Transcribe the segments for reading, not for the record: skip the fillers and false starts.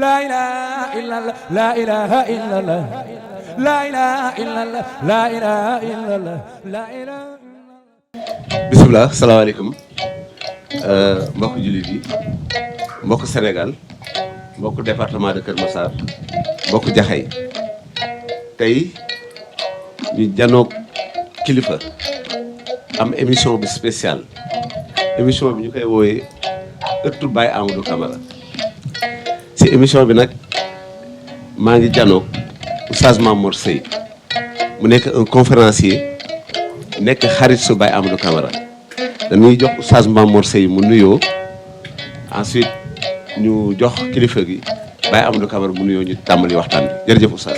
la ilaha illallah la ilaha illallah la ilaha illallah la ilaha illallah la ilaha bismillah salaamaaleykum mbokk jullit yi mbokk Sénégal mbokk département de Kër Massar mbokk Jaxaay tey ñu janoog kilifa am émission bi spéciale émission bi ñu koy wooyee ëttu Baye Amadou Camara si émission bi nag maa ngi janoog Oustaz Mamor Seye mu nekk un conférencier nekk xarit su Baye Amadou Camara dañuy jox Oustaz Mamor Seye mu nuyoo ensuite ñu jox kilifa gi Baye Amadou Camara mu nuyoo ñu tàmbali waxtaan bi jërëjëf Oustaz.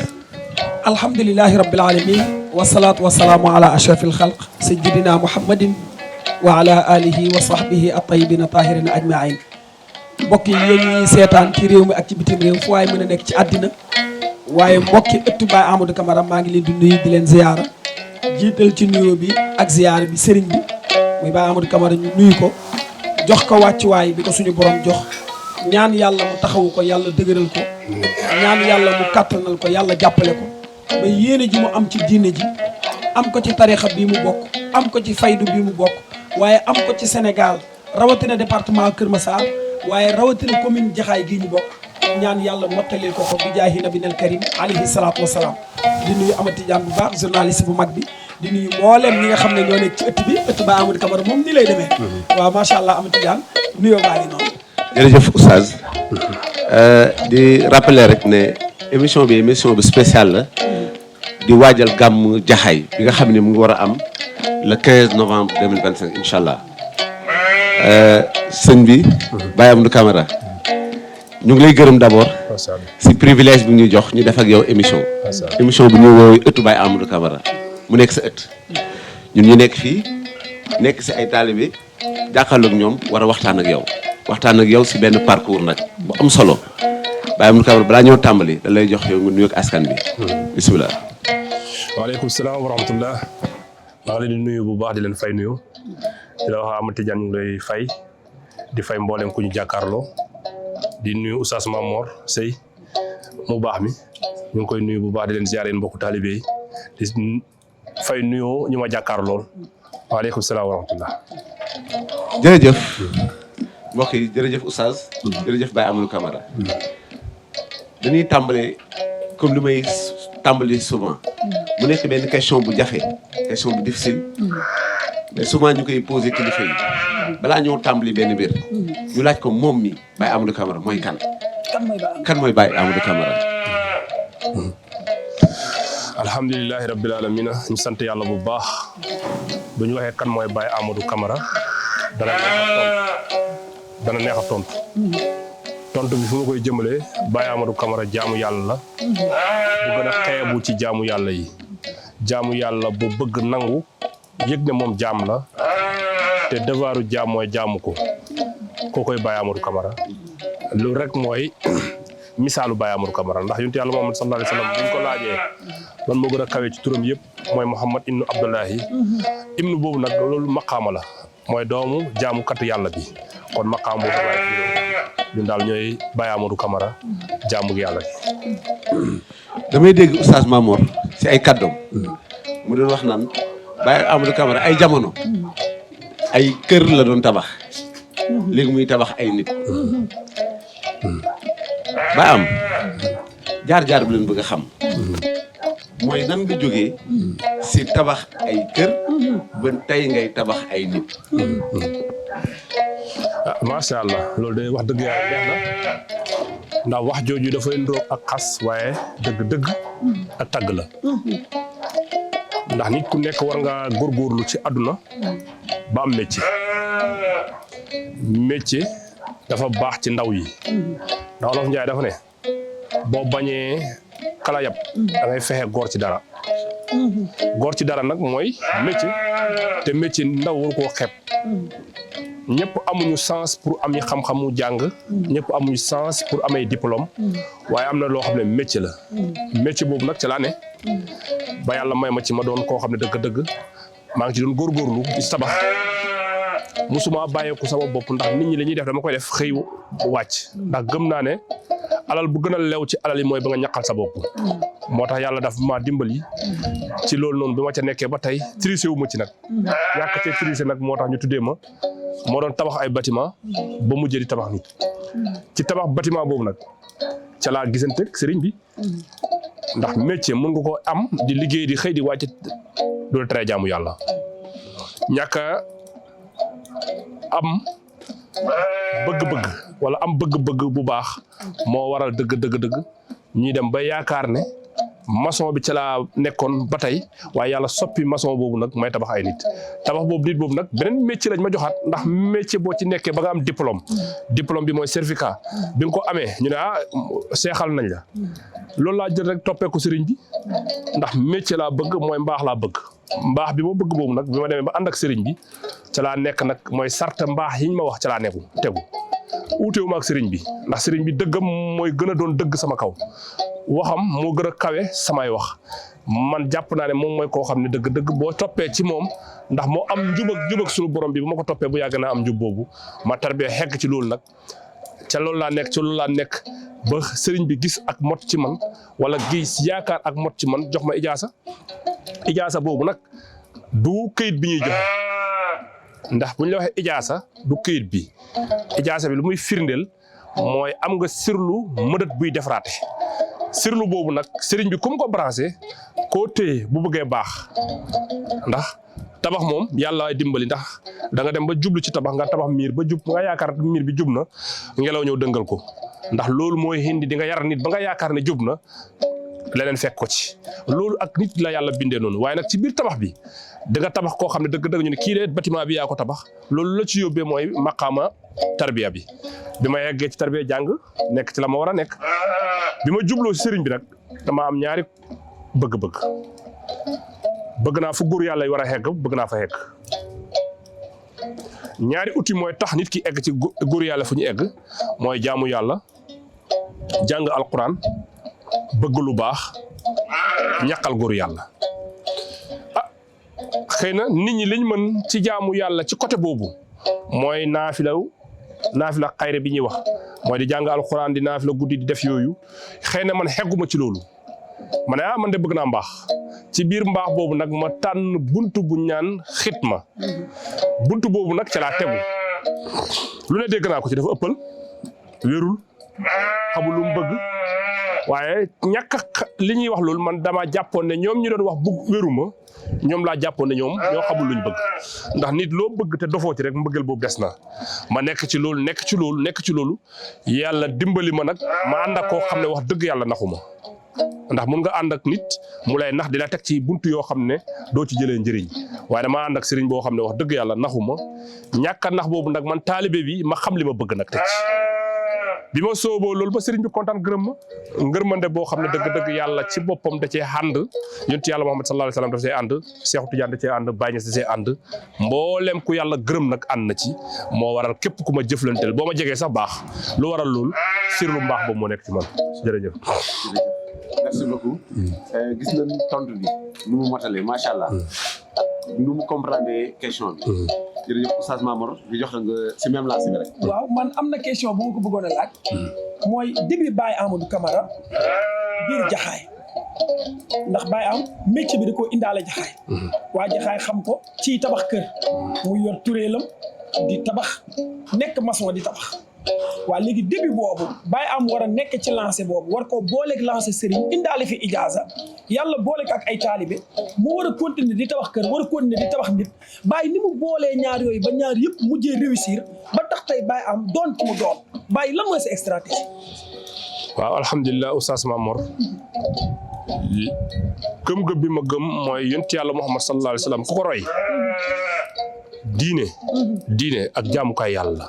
alhamdulillahi rabbil alamin wasalaatu wasalaamu ala ashrafil xalq sayyidina muhammadin wa ala alihi wa sahbihi at-tayyibin tahirina ajmain mbokk yi yéen ñuy seetaan ci réew mi ak ci bitim réew fu waaye mën a nekk ci àddina waaye mbokki ëttu Baye Amadou Camara maa ngi leen di nuyu di leen ziyaara jiital ci nuyoo bi ak ziyaara bi sëriñ bi muy Baye Amadou Camara ñu nuyu ko jox ko wàccuwaay bi ko suñu borom jox ñaan yàlla mu taxawu ko yàlla dëgëral ko ñaan yàlla mu kàttanal ko yàlla jàppale ko ba yéene ji mu am ci diine ji am ko ci tarixa bii mu bokk am ko ci faydu bii mu bokk waaye am ko ci Sénégal rawatina département Kër Massar waaye rawatina commune Jaxaay gii ñu bokk ñaan yàlla mottalil ko bi jaahi nabinal karim alayhi salaatu wasalaam di nuyu Amady Tidiane bu baax journaliste bu mag bi di nuyu mboolem ñi nga xam ne ñoo nekk ci ëtt bi ëtt Baye Amadou Camara moom ni lay demee waaw macha allah Amady Tidiane nuyoo baa ngi noonu. jërëjëf Oustaz di rappeler rek ne émission bi spéciale la di waajal gàmm Jaxaay bi nga xam ne mu ngi war a am le 15 novembre 2025 incha allah sëñ bi Baye Amadou Camara ñu ngi lay gërëm d'abord si privilège bi ñu jox ñu def ak yow émission bi ñu woowee ëttu Baye Amadou Camara mu nekk sa ëtt ñun ñu nekk fii nekk si ay taalibe jàkkaarloog ñoom war a waxtaan ak yow si benn parcours nag bu am solo Baye Amadou Camara balaa ñëw tàmbali da lay jox yow nga nuyoog askan bi bisimilah. waaleykum salaam wa rahmatullah maa ngi leen di nuyu bu baax di leen fay nuyu di la wax Amady Tidiane ñu ngi lay fay di fay mboolem ku ñu jàkkaarloo di nuyu Oustaz Mamor Seye mu baax mi ñu ngi koy nuyu bu baax di leen ziare mbokku taalibe yi di fay nuyoo ñu ma jàkkaarlool waaleykum salaam wa rahmatullah. jërëjëf mbokk yi jërëjëf Oustaz. jërëjëf Baye Amadou Camara. dañuy tàmbale comme li may tàmbali souvent. mu nekk benn question bu jafe question bu difficile. mais souvent ñu koy posé kilifa yi balaa ñëw tàmbali benn mbir. ñu laaj ko moom mi Baye Amadou Camara mooy kan. kan mooy Baye Amadou Camara. alhamdulilahi rabbil alamina ñu sant yàlla bu baax bu ñu waxee kan mooy Baye Amadou Camara dana neex a tontu tontu bi fu ma koy jëmalee Baye Amadou Camara jaamu yàlla la bu gën a xeebu ci jaamu yàlla yi jaamu yàlla bu bëgg nangu yëg ne moom jaam la te devoiru jaam mooy jaamu ko koy Baye Amadou Camara loolu rek mooy misaalu Baye Amadou Camara ndax yonent yàlla Muhammad sallallahu alayhi wa sallam bu ñu ko laajee man moo gën a kawe ci turam yëpp mooy Muhammad ibnu Abdullahi ibnu boobu nag loolu maqaama la mooy doomu jaamukatu yàlla bi kon maqaam boobu laay fi ñun daal ñooy Baye Amadou Camara jaamu yàlla bi. damay dégg Oustaz Mamor si ay kàddoom mu doon wax naan Baye Amadou Camara ay jamono ay kër la doon tabax léegi muy tabax ay nit. Baye am jaar-jaar bi leen bëgg a xam mooy nan nga jógee si tabax ay kër ba tey ngay tabax ay nit. macha allah loolu day wax dëgg yàlla neex na ndax wax jooju dafay ndóog ak xas waaye dëgg-dëgg ak tagg la ndax nit ku nekk war nga góorgóorlu ci àdduna ba am métier dafa baax ci ndaw yi ndax Wolof Njaay dafa ne boo bañee kala yab da ngay fexe góor ci dara góor ci dara nag mooy métier te métier ndaw war koo xeeb ñëpp amuñu sens pour am yi xam-xamu jàng ñëpp amuñu sens pour amay diplôme waaye am na loo xam ne métier la métier boobu nag ci laa ne ba yàlla may ma ci ma doon koo xam ne dëgg-dëgg maa ngi ci doon góorgóorlu ci tabax musuma bàyyeeku sama bopp ndax nit ñi la ñuy def dama koy def xëy wàcc ndax gëm naa ne alal bu gën a lew ci alal yi mooy ba nga ñaqal sa bopp moo tax yàlla daf ma dimbali ci loolu noonu bi ma ca nekkee ba tey triché wu ma ci nag ñàkk cee triché nag moo tax ñu tuddee ma moo doon tabax ay bâtiment ba mujjee di tabax nit ci tabax bâtiment boobu nag ca laa gisante ak sëriñ bi ndax métier mën nga ko am di liggéey di xëy di wàcc doo tere jaamu yàlla ñàkk am bëgg-bëgg wala am bëgg-bëgg bu baax moo waral dëgg ñuy dem ba yaakaar ne maçon bi ca laa nekkoon ba tey waaye yàlla soppi maçon boobu nag may tabax ay nit tabax boobu nit boobu nag beneen métier lañ ma joxaat ndax métier boo ci nekkee ba nga am diplôme bi mooy certificat bi nga ko amee ñu ne seexal nañ la loolu laa jël rek toppee ko sëriñ bi ndax métier laa bëgg mooy mbaax laa bëgg mbaax bi ma bëgg boobu nag bi ma demee ba ànd ak sëriñ bi ca laa nekk nag mooy sart mbaax yiñ ma wax ca laa nekku tegu uutewu ma ak sëriñ bi ndax sëriñ bi dëggam mooy gën a doon dëgg sama kaw waxam moo gën a kawe samay wax man jàpp naa ne moom mooy koo xam ne dëgg boo toppee ci moom ndax moo am njub ak sunu borom bi bu ma ko toppee bu yàgg naa am njub boobu ma tarbee xegg ci loolu nag ca loolu laa nekk ba sëriñ bi gis ak mot ci man wala gis yaakaar ak mot ci man jox ma ijaasa boobu nag du këyit bi ñuy joxe ndax bu ñu la waxee ijaasa du këyit bi ijaasa bi lu muy firndeel mooy am nga sirlu mëdët buy defaraate sirlu boobu nag sëriñ bi comme ko branché koo téye bu bëggee baax ndax tabax moom yàlla dimbali ndax da nga dem ba jublu ci tabax nga tabax miir ba jub nga yaakaar miir bi jub na ngelaw ñëw dëngal ko ndax loolu mooy hindi di nga yar nit ba nga yaakaar ne jub na leneen fekk ko ci loolu ak nit la yàlla bindee noonu waaye nag ci biir tabax bi da nga tabax koo xam ne dëgg ñu ne kii de bâtiment bi yaa ko tabax loolu la ci yóbbee mooy maqaama tarbiya bi ma yeggee ci tarbiya jàng nekk ci la ma war a nekk bi ma jubloo ci sëriñ bi nag dama am ñaari bëgg naa fu góor yàlla yi war a xegg bëgg naa fa xegg ñaari outil mooy tax nit ki egg ci góor yàlla fu ñu egg mooy jaamu yàlla jàng alquran bëgg lu baax ñaqal góor yàlla xëy na nit ñi liñ mën ci jaamu yàlla ci côté boobu mooy naafila xayre bi ñuy wax mooy di jàng alquran di naafila guddi di def yooyu xëy na man xegguma ci loolu ma ne man de bëgg naa mbaax ci biir mbaax boobu nag ma tànn buntu bu ñaan xitma buntu boobu nag ca laa tegu lu ne dégg naa ko ci dafa ëppal wérul xamul lu mu bëgg waaye ñàkk li ñuy wax loolu man dama jàppoon ne ñoom ñu doon wax bëgg wéruma ñoom laa jàppoon ne ñoo xamul luñ bëgg ndax nit loo bëgg te dofoo ci rek mbëggal boobu des na ma nekk ci loolu yàlla dimbali ma nag ma ànd ak koo xam ne wax dëgg yàlla naxuma ndax mun nga ànd ak nit mu lay nax di la teg ci buntu yoo xam ne doo ci jëlee njëriñ waaye dama ànd ak sëriñ boo xam ne wax dëgg yàlla naxuma ñàkk a nax boobu nag man taalibe bi ma xam li ma bëgg nag teg ci bi ma sooboo loolu ba sëriñ bi kontaan gërëm ma ngërmande boo xam ne dëgg-dëgg yàlla ci boppam da cee ànd yonent yàlla Muhammad sallallahu alayhi wasallam da cee ànd Seexu Tijaan da cee ànd Baay Ñas da cee ànd mboolem ku yàlla gërëm nag ànd na ci moo waral képp ku ma jëflanteel boo ma jegee sax baax lu waral loolu sir lu mbaax boobu moo nekk ci man jërëjëf. merci beaucoup gis nañ tontu bi nu mu motalee macha allah nu mu comprendre question bi. jërëjëf Oustaz Mamor di jox la nga si même lancé bi rek. waaw man am na question bu ma ko bëggoon a laaj. mooy début Baye Amadou Camara biir Jaxaay ndax Baye am métier bi da koo indaale Jaxaay. waa Jaxaay xam ko ci tabax kër mu yor tureelam di tabax nekk maçon di tabax. waaw léegi début boobu Baye am war a nekk ci lancé boobu war koo booleeg lancé sëriñ indaale fi ijaaza yàlla booleeg ak ay taalibe mu war a continuer di tabax kër war a continuer di tabax nit Baye ni mu boolee ñaar yooyu ba ñaar yëpp mujjee réussir ba tax tey Baye am doon ki mu doon Baye lan mooy sa stratégie. waaw alhamdulilah Oustaz Mamor gëm-gëm bi ma gëm mooy yonent yàlla Muhammad sallallahu alayhi wa sallam ku ko roy diine ak jaamukaay yàlla.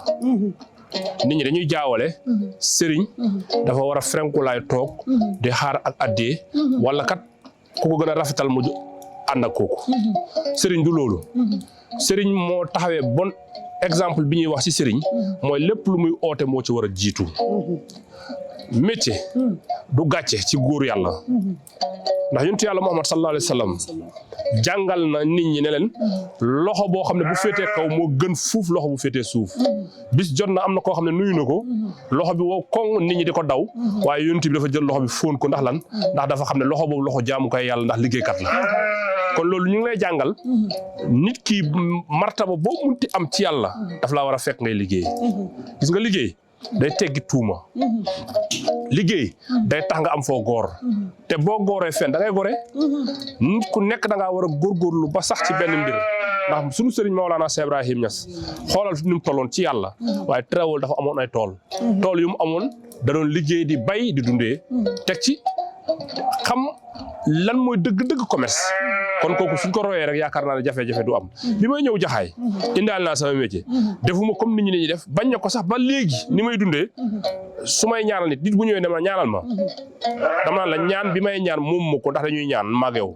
nit ñi dañuy jaawale sëriñ dafa war a frenkulaay toog di xaar ak addee wala kat ku ko gën a rafetal mu ànd ak kooku sëriñ du loolu sëriñ moo taxawee bon exemple bi ñuy wax ci sëriñ mooy lépp lu muy oote moo ci war a jiitu métier du gàcce ci góor yàlla ndax yonent yàlla Muhammad sallallahu alayhi wa sallam jàngal na nit ñi ne leen loxo boo xam ne bu féetee kaw moo gën fuuf loxo bu féetee suuf bis jot na am na koo xam ne nuyu na ko loxo bi wow koŋ nit ñi di ko daw waaye yonent bi dafa jël loxo bi fóon ko ndax lan ndax dafa xam ne loxo boobu loxo jaamu koy yàlla ndax liggéeykat la kon loolu ñu ngi lay jàngal nit ki martaba boo munti am ci yàlla daf laa war a fekk ngay liggéey gis nga liggéey day teggi tuuma liggéey day tax nga am foo góor te boo góoree fenn da ngay gore nit ku nekk da ngaa war a góorgóorlu ba sax ci benn mbir ndax suñu sëriñ Maolana Cheikh Ibrahim Niass xoolal ni mu tolloon ci yàlla waaye terewul dafa amoon ay tool yu mu amoon da doon liggéey di bay di dundee teg ci xam lan mooy dëgg-dëgg commerce kon kooku suñ ko royee rek yaakaar naa ne jafe-jafe du am bi may ñëw jaxaay indaal naa sama métier defuma comme nit ñi def bañ na ko sax ba léegi ni may dundee su may ñaanal nit bu ñëwee dama ñaanal ma dama la ñaan bi may ñaan moom ma ko ndax dañuy ñaan maag yow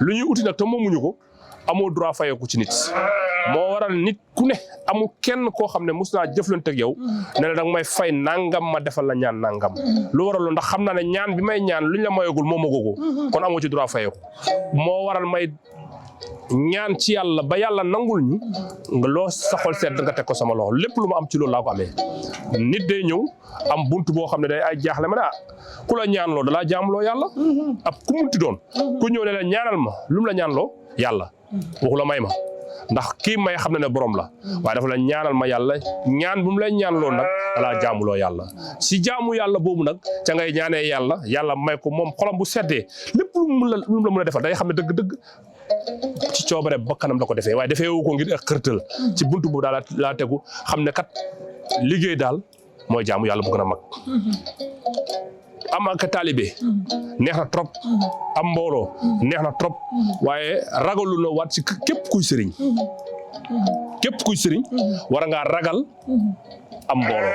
lu ñuy uti nag te moomuñu ko amoo droit fayeeku ci nit moo waral nit ku ne amul kenn koo xam ne mos naa jëflante ak yow ne la danga may fay nangam ma defal la ñaan nangam lu waral ndax xam naa ne ñaan bi may ñaan luñ la mayagul moo ma ko kon amoo ci droit fayeeku moo waral may ñaan ci yàlla ba yàlla nangul ñu nga loo saxol seet nga teg ko sama loxo lépp lu ma am ci loolu laa ko amee nit day ñëw am buntu boo xam ne day ay jaaxle ma ne ku la ñaanloo dalaa jaamloo yàlla ab ku munti doon ku ñëw ne la ñaanal ma lu mu la ñaanloo yàlla waxu la may ma ndax kii may xam na ne borom la waaye dafa la ñaanal ma yàlla ñaan bu mu lay ñaanloo nag dalaa jaamuloo yàlla si jaamu yàlla boobu nag ca ngay ñaanee yàlla may ko moom xolam bu seddee lépp lu mu la mën a defal day xam ne dëgg-dëgg ci coobare ba kanam la ko defee waaye defee wu ko ngir ak xërtal ci buntu boobu daal laa tegu xam ne kat liggéey daal mooy jaamu yàlla bu gën a mag am ak taalibe neex na trop am mbooloo neex na trop waaye ragalu na waat ci képp kuy sëriñ war ngaa ragal am mbooloo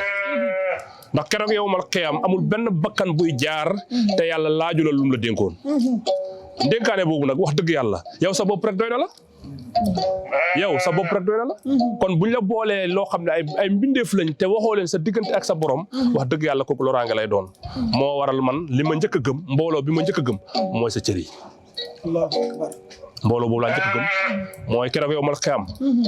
ndax keroog yow mal xiyam amul benn bakkan buy jaar te yàlla laaju la lum la dénkoon ndénkaane boobu nag wax dëgg yàlla yow sa bopp rek doy na la kon buñ la boolee loo xam ne ay mbindeef lañ te waxoo leen sa diggante ak sa borom wax dëgg yàlla kooku loraange lay doon moo waral man li ma njëkk a gëm mbooloo bi ma njëkk a gëm mooy sa cër yi mbooloo boobu laa njëkk a gëm mooy keroog yow mal xiyam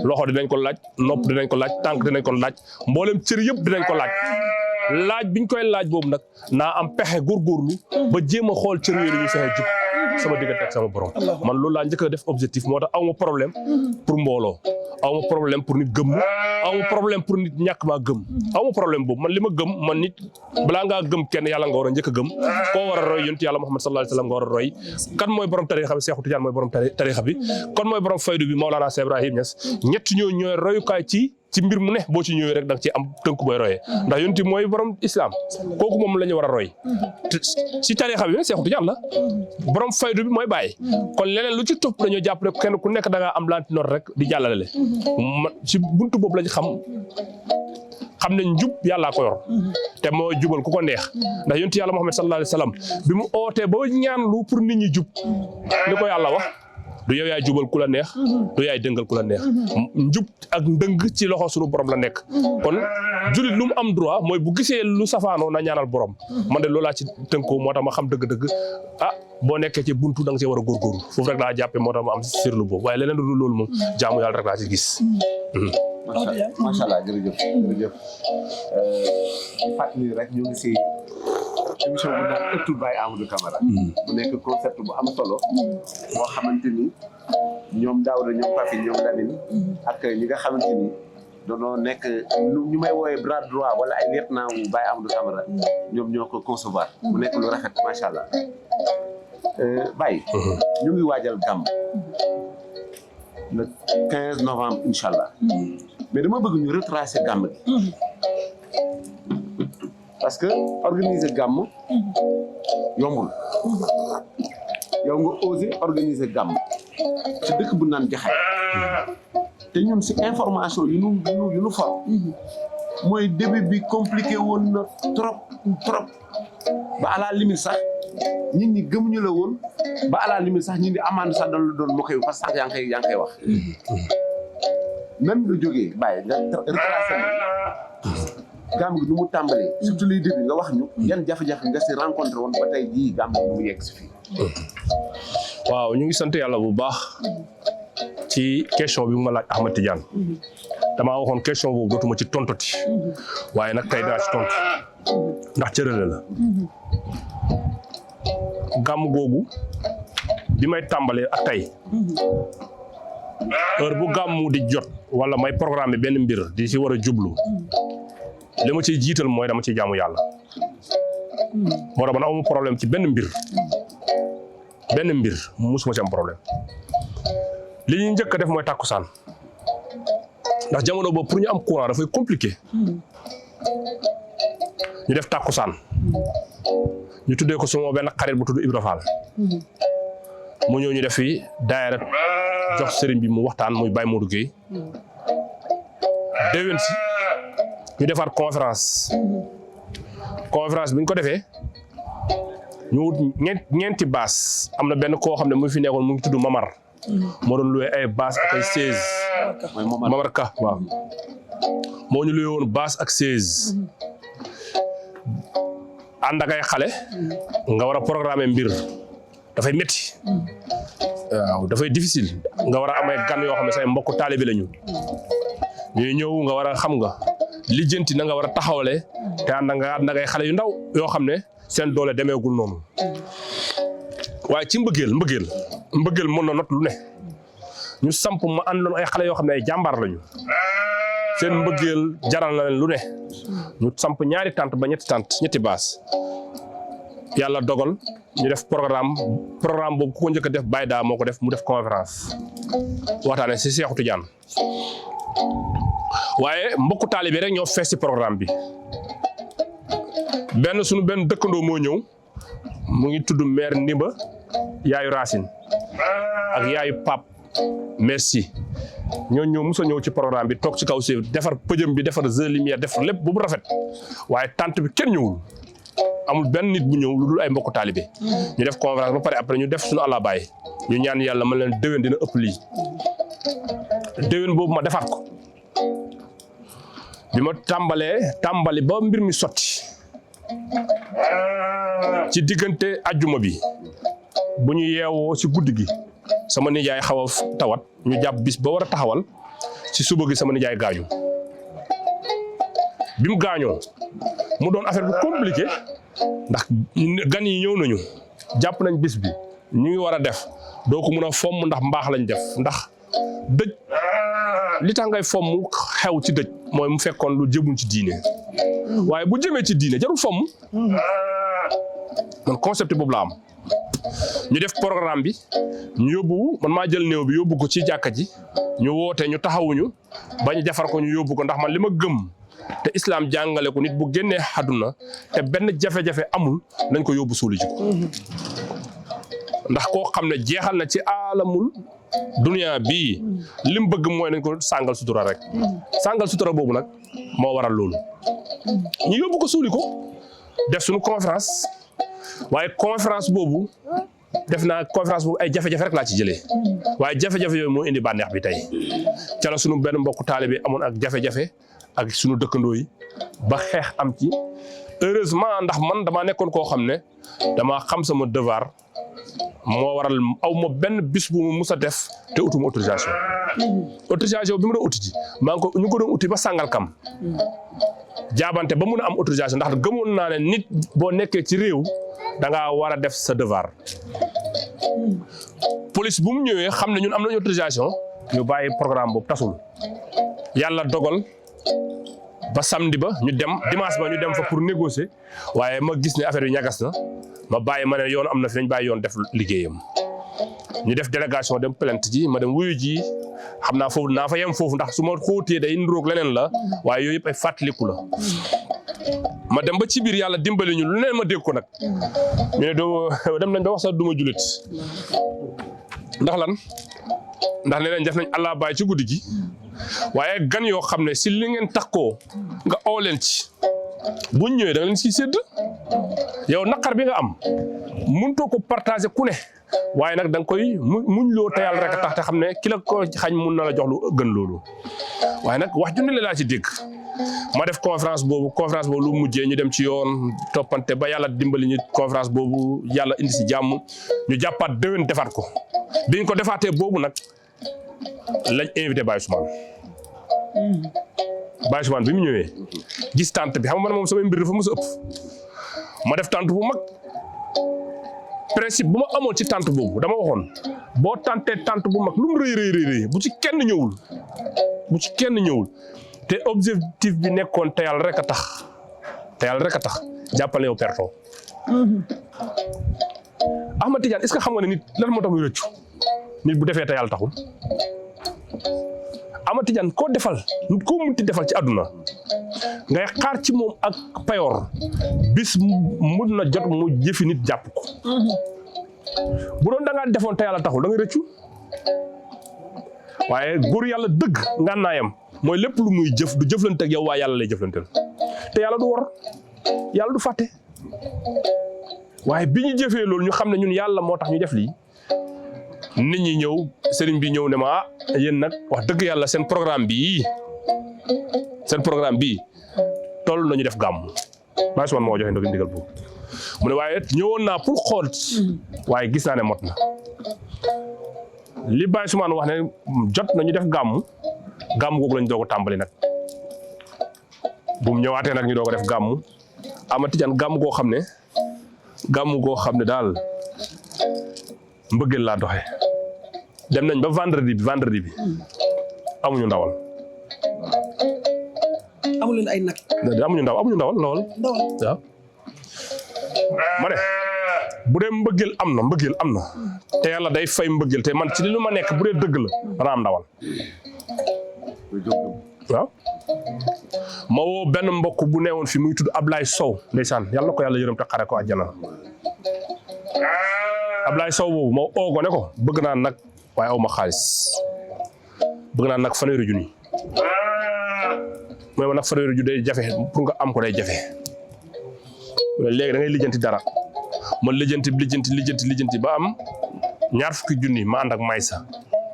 loxo dinañ ko laaj nopp dinañ ko laaj tànk dinañ ko laaj mboolem cër yëpp dinañ ko laaj biñ koy laaj boobu nag naa am pexe góorgóorlu ba jéem a xool cër yooyu ñu fexe jub sama diggante ak sama borom man loolu laa njëkk a def objectif moo tax aw ma problème pour mbooloo aw ma problème pour nit gëm aw ma problème pour nit ñàkk maa gëm aw ma problème boobu man li ma gëm man nit balaa ngaa gëm kenn yàlla nga war a njëkk a gëm koo war a roy yonent yàlla Muhammad sallallahu alayhi wa sallam nga war a roy kan mooy borom tarixa bi Seexu Tijaan mooy borom tarixa bi kon mooy borom faydu bi Maolana Cheikh Ibrahim Niass ñett ñoo ñooy royukaay ci mbir mu ne boo ci ñëwee rek da nga ci am tënk booy royee ndax yonent bi mooy borom islam kooku moom la ñu war a roy ci tarixa bi nag Seexu Tijaan la borom faydu bi mooy bàyyi kon leneen lu ci topp dañoo jàpp ne kenn ku nekk da ngaa am lantinoor rek di jàllale ci buntu boobu lañ xam ne njub yàllaa ko yor te moo jubal ku ko neex ndax yonent yàlla Muhammad sallallahu alayhi wa sallam bi mu ootee ba ñaan lu pour nit ñi jub li ko yàlla wax du yow yaay jubal ku la neex du yaay dëngal ku la neex njub ak ndëng ci loxo suñu borom la nekk kon julit lu mu am droit mooy bu gisee lu safaanoo na ñaanal borom man de loolaa ci tënkoo moo tax ma xam dëgg-dëgg boo nekkee ci buntu da nga see war a góorgóorlu foofu rek laa jàppee moo tax ma am sirlu boobu waaye leneen lu loolu moom jaamu yàlla rek laa ci gis macha allah jërëjëf di fàttali rek ñu ngi si émission bu naan ëttu Baye Amadou Camara mu nekk concept bu am solo boo xamante ni ñoom Daouda ñoom Papi ñoom Lamine ak ñi nga xamante ni doonoo nekk ñu may wooyee bras droit wala ay lieutenant wu Baye Amadou Camara ñoom ñoo ko concevoir mu nekk lu rafet macha allah Baye ñu ngi waajal gàmm le 15 novembre incha allah mais dama bëgg ñu retracer gàmm gi parce que organiser gàmm yombul yow nga osé organiser gàmm ci dëkk bu naan Jaxaay te ñun si information yu nu for mooy début bi compliqué woon na trop ba à la limite sax nit ñi gëmuñu la woon ba à la limite sax ñi di amande sax dañ la doon moo koy parce que yaa ngi koy wax même lu jógee bàyyi nga retracé gàmm gi nu mu tàmbalee. surtout les débuts nga wax ñu. yan jafe-jafe nga si rencontré woon ba tey jii gàmm gi mu yegg si fii. waaw ñu ngi sant yàlla bu baax ci question bi mu ma laaj Ahmed Tidiane. damaa waxoon question boobu dootuma ci tontoti. waaye nag tey daa ci tontu ndax cërale la. gàmm googu bi may tàmbalee ak tey. heure bu gàmmu di jot wala may programme benn mbir di ci war a jublu li ma ciy jiital mooy dama ciy jaamu yàlla moo tax man amu problème ci benn mbir musuma ci am problème li ñuy njëkk a def mooy tàkkusaan ndax jamono boobu pour ñu am courant dafay compliqué ñu def tàkkusaan ñu tuddee ko suma benn xarit bu tudd Ibra Fall mu ñëw ñu def fi daayira jox sëriñ bi mu waxtaan muy Baye Modou Gueye déwén si ñu defaat conférence bi ñu ko defee ñu wut ñeenti baas am na benn koo xam ne mu fi nekkoon mu ngi tudd Mamar moo doon loué ay baas ak ay 16 Mamar Ka waaw moo ñu loué woon baas ak 16 ànd ak ay xale nga war a programmer mbir dafay métti waaw dafay difficile nga war a amee gan yoo xam ne say mbokk taalibe lañu ñuy ñëw nga war a xam nga lijjanti na nga war a taxawale te ànd ak ay xale yu ndaw yoo xam ne seen doole demeegul noonu waaye ci mbëggeel mën na not lu ne ñu samp ma àndoon ay xale yoo xam ne ay jàmbaar lañu seen mbëggeel jaral na leen lu ne ñu samp ñaari tànt ba ñetti baas yàlla dogal ñu def programme boobu ku ko njëkk a def Baye daa moo ko def mu def conférence waxtaane si Seexu Tijaan waaye mbokku taalibe rek ñoo fees ci programme bi suñu benn dëkkandoo moo ñëw mu ngi tudd maire Ndimba yaayu Racine ak yaayu Pape merci ñoo ñëw mos a ñëw ci programme bi toog ci kaw si defar pëjëm bi defar jeu lumière defar lépp bu rafet waaye tànt bi kenn ñëwul amul benn nit bu ñëw lu dul ay mbokku taalibe ñu def conférence ba pare après ñu def suñu àlla baay ñu ñaan yàlla man leen déwén dina ëpp lii déwén boobu ma defaat ko bi ma tàmbali ba mbir mi sotti ci diggante ajjuma bi bu ñu yeewoo ci guddi gi sama nijaay xaw a tawat ñu jàpp bis ba war a taxawal ci suba gi sama nijaay gaañu bi mu gaañoo mu doon affaire bu compliqué ndax gan yi ñëw nañu jàpp nañ bis bi ñu ngi war a def doo ko mun a fomm ndax mbaax lañ def ndax dëj li tax ngay fomm xew ci dëj mooy mu fekkoon lu jëmul ci diine waaye bu jëmee ci diine jarul fomm man concept boobu la am ñu def programme bi ñu yóbbu man maa jël néew bi yóbbu ko ci jàkka ji ñu woote ñu taxawuñu bañ defar ko ñu yóbbu ko ndax man li ma gëm te islam jàngale ko nit bu génnee àdduna te benn jafe-jafe amul nañ ko yóbbu suuli ji ko ndax koo xam ne jeexal na ci alamul dunia bii lim bëgg mooy nañ ko sàngal sutura rek sàngal sutura boobu nag moo waral loolu ñu yóbbu ko suuli ko def suñu conférence waaye conférence boobu def naa conférence boobu ay jafe-jafe rek laa ci jëlee waaye jafe-jafe yooyu moo indi bànneex bi tey ca la sunu benn mbokku taalibe amoon ak jafe-jafe ak sunu dëkkandoo yi ba xeex am ci heureusement ndax man damaa nekkoon koo xam ne damaa xam sama devoir moo waral aw ma benn bis bu mu mus a def te utuma autorisation bi ma doon uti ji ñu ko doon uti ba Sangalkam jaabante ba mun a am autorisation ndax gëmoon naa ne nit boo nekkee ci réew da ngaa war a def sa devoir police bu mu ñëwee xam ne ñun am nañu autorisation ñu bàyyi programme boobu tasul yàlla dogal ba samedi ba ñu dem dimanche ba ñu dem fa pour négocier waaye ma gis ne affaire yi ñagas na ma bàyyi ma ne yoon am na fi nañ bàyyi yoon def liggéeyam ñu def délégation dem plainte ji ma dem wuyu ji xam naa foofu naa fa yem foofu ndax su ma xóotee day niroog leneen la waaye yooyu yëpp ay fàttaliku la ma dem ba ci biir yàlla dimbali ñu lu neen ma dégg ko nag ñu ne doo dem nañ ba wax sax du ma julit ndax lan ndax nee nañ def nañ allah baay ci guddi gi waaye gan yoo xam ne si li ngeen takkoo nga oo leen ci buñ ñëwee da nga leen siy sédd yow naqar bi nga am mënutoo ko partager ku ne waaye nag da nga koy muñ loo te yàlla rek a tax te xam ne ki la ko xañ mun na la jox lu gën loolu waaye nag wax ju ne laa ci dégg ma def conférence boobu lu mujjee ñu dem ci yoon toppante ba yàlla dimbali ñu conférence boobu yàlla indi si jàmm ñu jàppaat déwén defaat ko biñ ko defaatee boobu nag lañ invité Baye Ousmane. Baye Ousmane bi mu ñëwee gis tante bi xam nga man moom samay mbir dafa mos a ëpp ma def tante bu mag principe bu ma amoon ci tante boobu dama waxoon boo tantee tante bu mag lu mu rëy bu ci kenn ñëwul te objectif bi nekkoon te yàlla rek a tax jàppale yow perto. Ahmad Tidiane est-ce que xam nga ne nit lan moo tax muy rëccu nit bu defee te yàlla taxul. Ahmad Tidiane koo munti defal ci àdduna ngay xaar ci moom ak payoor bis mun na jot mu jëfi nit jàpp ko bu doon da ngaa defoon te yàlla taxul da ngay rëccu waaye góor yàlla dëgg ngànnaayam mooy lépp lu muy jëf du jëflante ak yow waa yàlla lay jëflanteel te yàlla du wor yàlla du fàtte waaye bi ñu jëfee loolu ñu xam ne ñun yàlla moo tax ñu def lii nit ñi ñëw sëriñ bi ñëw ne ma yéen nag wax dëgg yàlla seen programme bii toll nañu def gàmm Baye Ousmane moo joxe ndox ndigal boobu mu ne waaye ñëwoon naa pour xool waaye gis naa ne mot na li Baye Ousmane wax ne jot nañu def gàmm googu lañ doog a tàmbali nag bu mu ñëwaatee nag ñu doog a def gàmm Ahmad Tidiane gàmm goo xam ne daal mbëggeel laa doxe dem nañ ba vendredi bi amuñu ndawal. amuñu leen ay nag. amuñu ndawal lool. waaw ma ne bu dee mbëggeel am na te yàlla day fay mbëggeel te man ci li lu ma nekk bu dee dëgg la dana am ndawal. waaw ma woo benn mbokk bu newoon fi muy tudd Ablaye Sow ndeysaan yàlla ko yàlla yërëm te xare ko àjjana. Ablaye Sow boobu ma oo ko ne ko bëgg naa nag waaye aw ma xaalis bëgg naa nag fanweeri junni mooy ma nag fanweeri junni day jafe pour nga am ko day jafe léegi da ngay lijjanti dara ma lijjanti ba am 20 junni ma ànd ak Maysa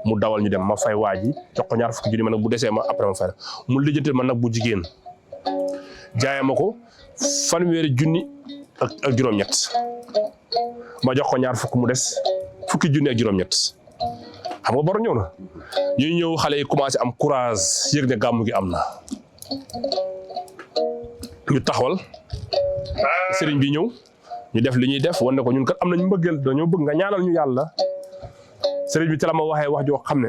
mu dawal ñu dem ma fay waa ji jox ko 20 junni ma nag bu desee ma après ma fay mu lijjanti ma nag bu jigéen jaayee ma ko fanweeri junni ak juróom-ñett ma jox ko 20 mu des 10 junni ak juróom-ñett xam nga bor ñëw na ñuy ñëw xale yi commencé am courage yëg ne gàmmu gi am na ñu taxawal sëriñ bi ñëw ñu def li ñuy def wan ne ko ñun kat am nañ mbëggeel dañoo bëgg nga ñaanal ñu yàlla sëriñ bi ci la ma waxee wax joo xam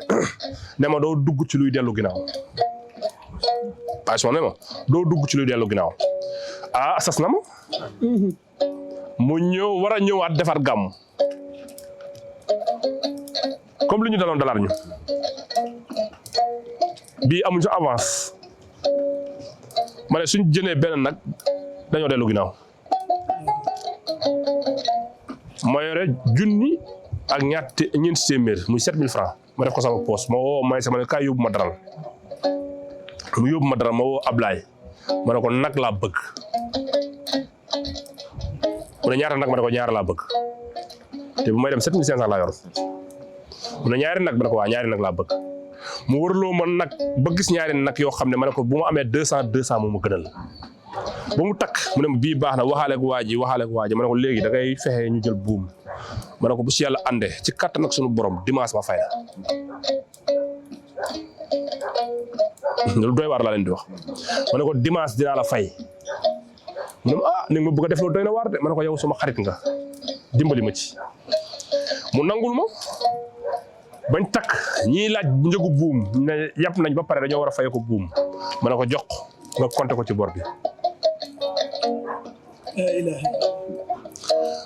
ne ma doo dugg ci luy dellu ginnaaw ne ma doo dugg ci luy dellu ginnaaw sas na ma mu ñëw war a ñëwaat defar gàmm comme li ñu daloon dalaat ñu bii amuñ sa avance ma ne suñ jënee benn nag dañoo dellu ginnaaw ma yore junni ak ñeenti téeméer muy 7000 francs ma def ko sama poos ma woo may sama ne kaay yóbbu ma daral mu yóbbu ma daral ma woo Ablaye ma ne ko nag laa bëgg mu ne ñaata nag ma ne ko ñaar laa bëgg te bu may dem 7500 laa yor mu ne ñaari nag ma ne ko waa ñaari nag laa bëgg mu wërloo ma nag ba gis ñaari nag yoo xam ne ma ne ko bu ma amee 200 moo ma gënal ba mu takk mu ne ma bii baax na waxaale ak waa ji ma ne ko léegi da ngay fexe ñu jël buum ma ne ko bu si yàlla àndee ci kattan ak sunu borom dimanche ma fay la loolu doy waar laa leen di wax ma ne ko dimanche dinaa la fay mu ne ma ni nga ma bëgg a def loolu doy na waar de ma ne ko yow sama xarit nga dimbali ma ci mu nangul ma bañ takk ñiy laaj njëgu buum ne yàpp nañ ba pare dañoo war a fay ko buum ma ne ko jox nga compter ko ci bor bi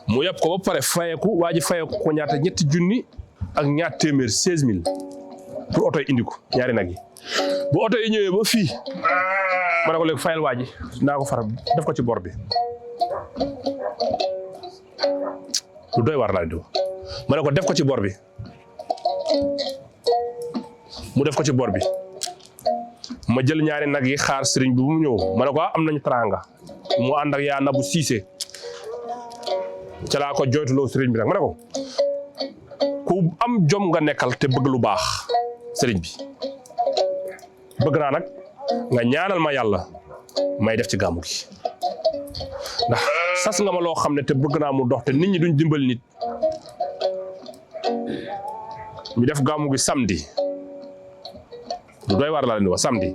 mu yàpp ko ba pare fayeku waa ji fayeku ko ñaata 3 junni ak ñaar téeméer 16000 pour oto yi indi ko ñaari nag yi bu oto yi ñëwee ba fii ma ne ko léegi fayal waa ji naa ko far def ko ci bor bi lu doy waar laa di ma ne ko def ko ci bor bi mu def ko ci bor bi ma jël ñaari nag yi xaar sëriñ bi bu mu ñëw ma ne ko am nañu teraanga mu ànd ak yaa Nabu Siise ca laa ko jooytuloo sëriñ bi nag ma ne ko ku am jom nga nekkal te bëgg lu baax sëriñ bi bëgg naa nag nga ñaanal ma yàlla may def ci gàmmu gi ndax sas nga ma loo xam ne te bëgg naa mu dox te nit ñi duñ dimbali nit ñu def gàmmu gi samedi lu doy war laa leen di wax samedi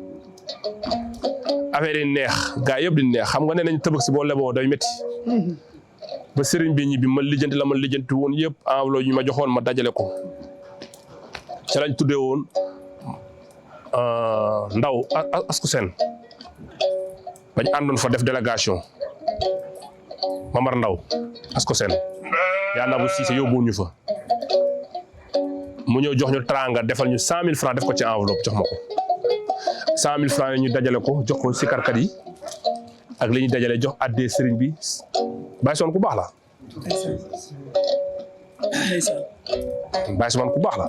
affaire yi neex gaa yëpp di neex xam nga ne nañ tëbëg si boo leboo day métti ba sëriñ bi ñibbi ma lijjanti la ma lijjanti woon yëpp enveloppe ñu ma joxoon ma dajale ko ca lañ tuddee woon ndaw asku seen bañ àndoon fa def délégation Mamar Ndaw asku seen yaa na bu Siise yóbbuwoon ñu fa mu ñëw jox ñu tranga defal ñu 100 000 francs def ko ci enveloppe jox ma ko 100 000 francs ñu dajale ko jox ko sikarkat yi ak li ñu dajale jox addee sëriñ bi Baye Soman ku baax la Baye Soman ku baax la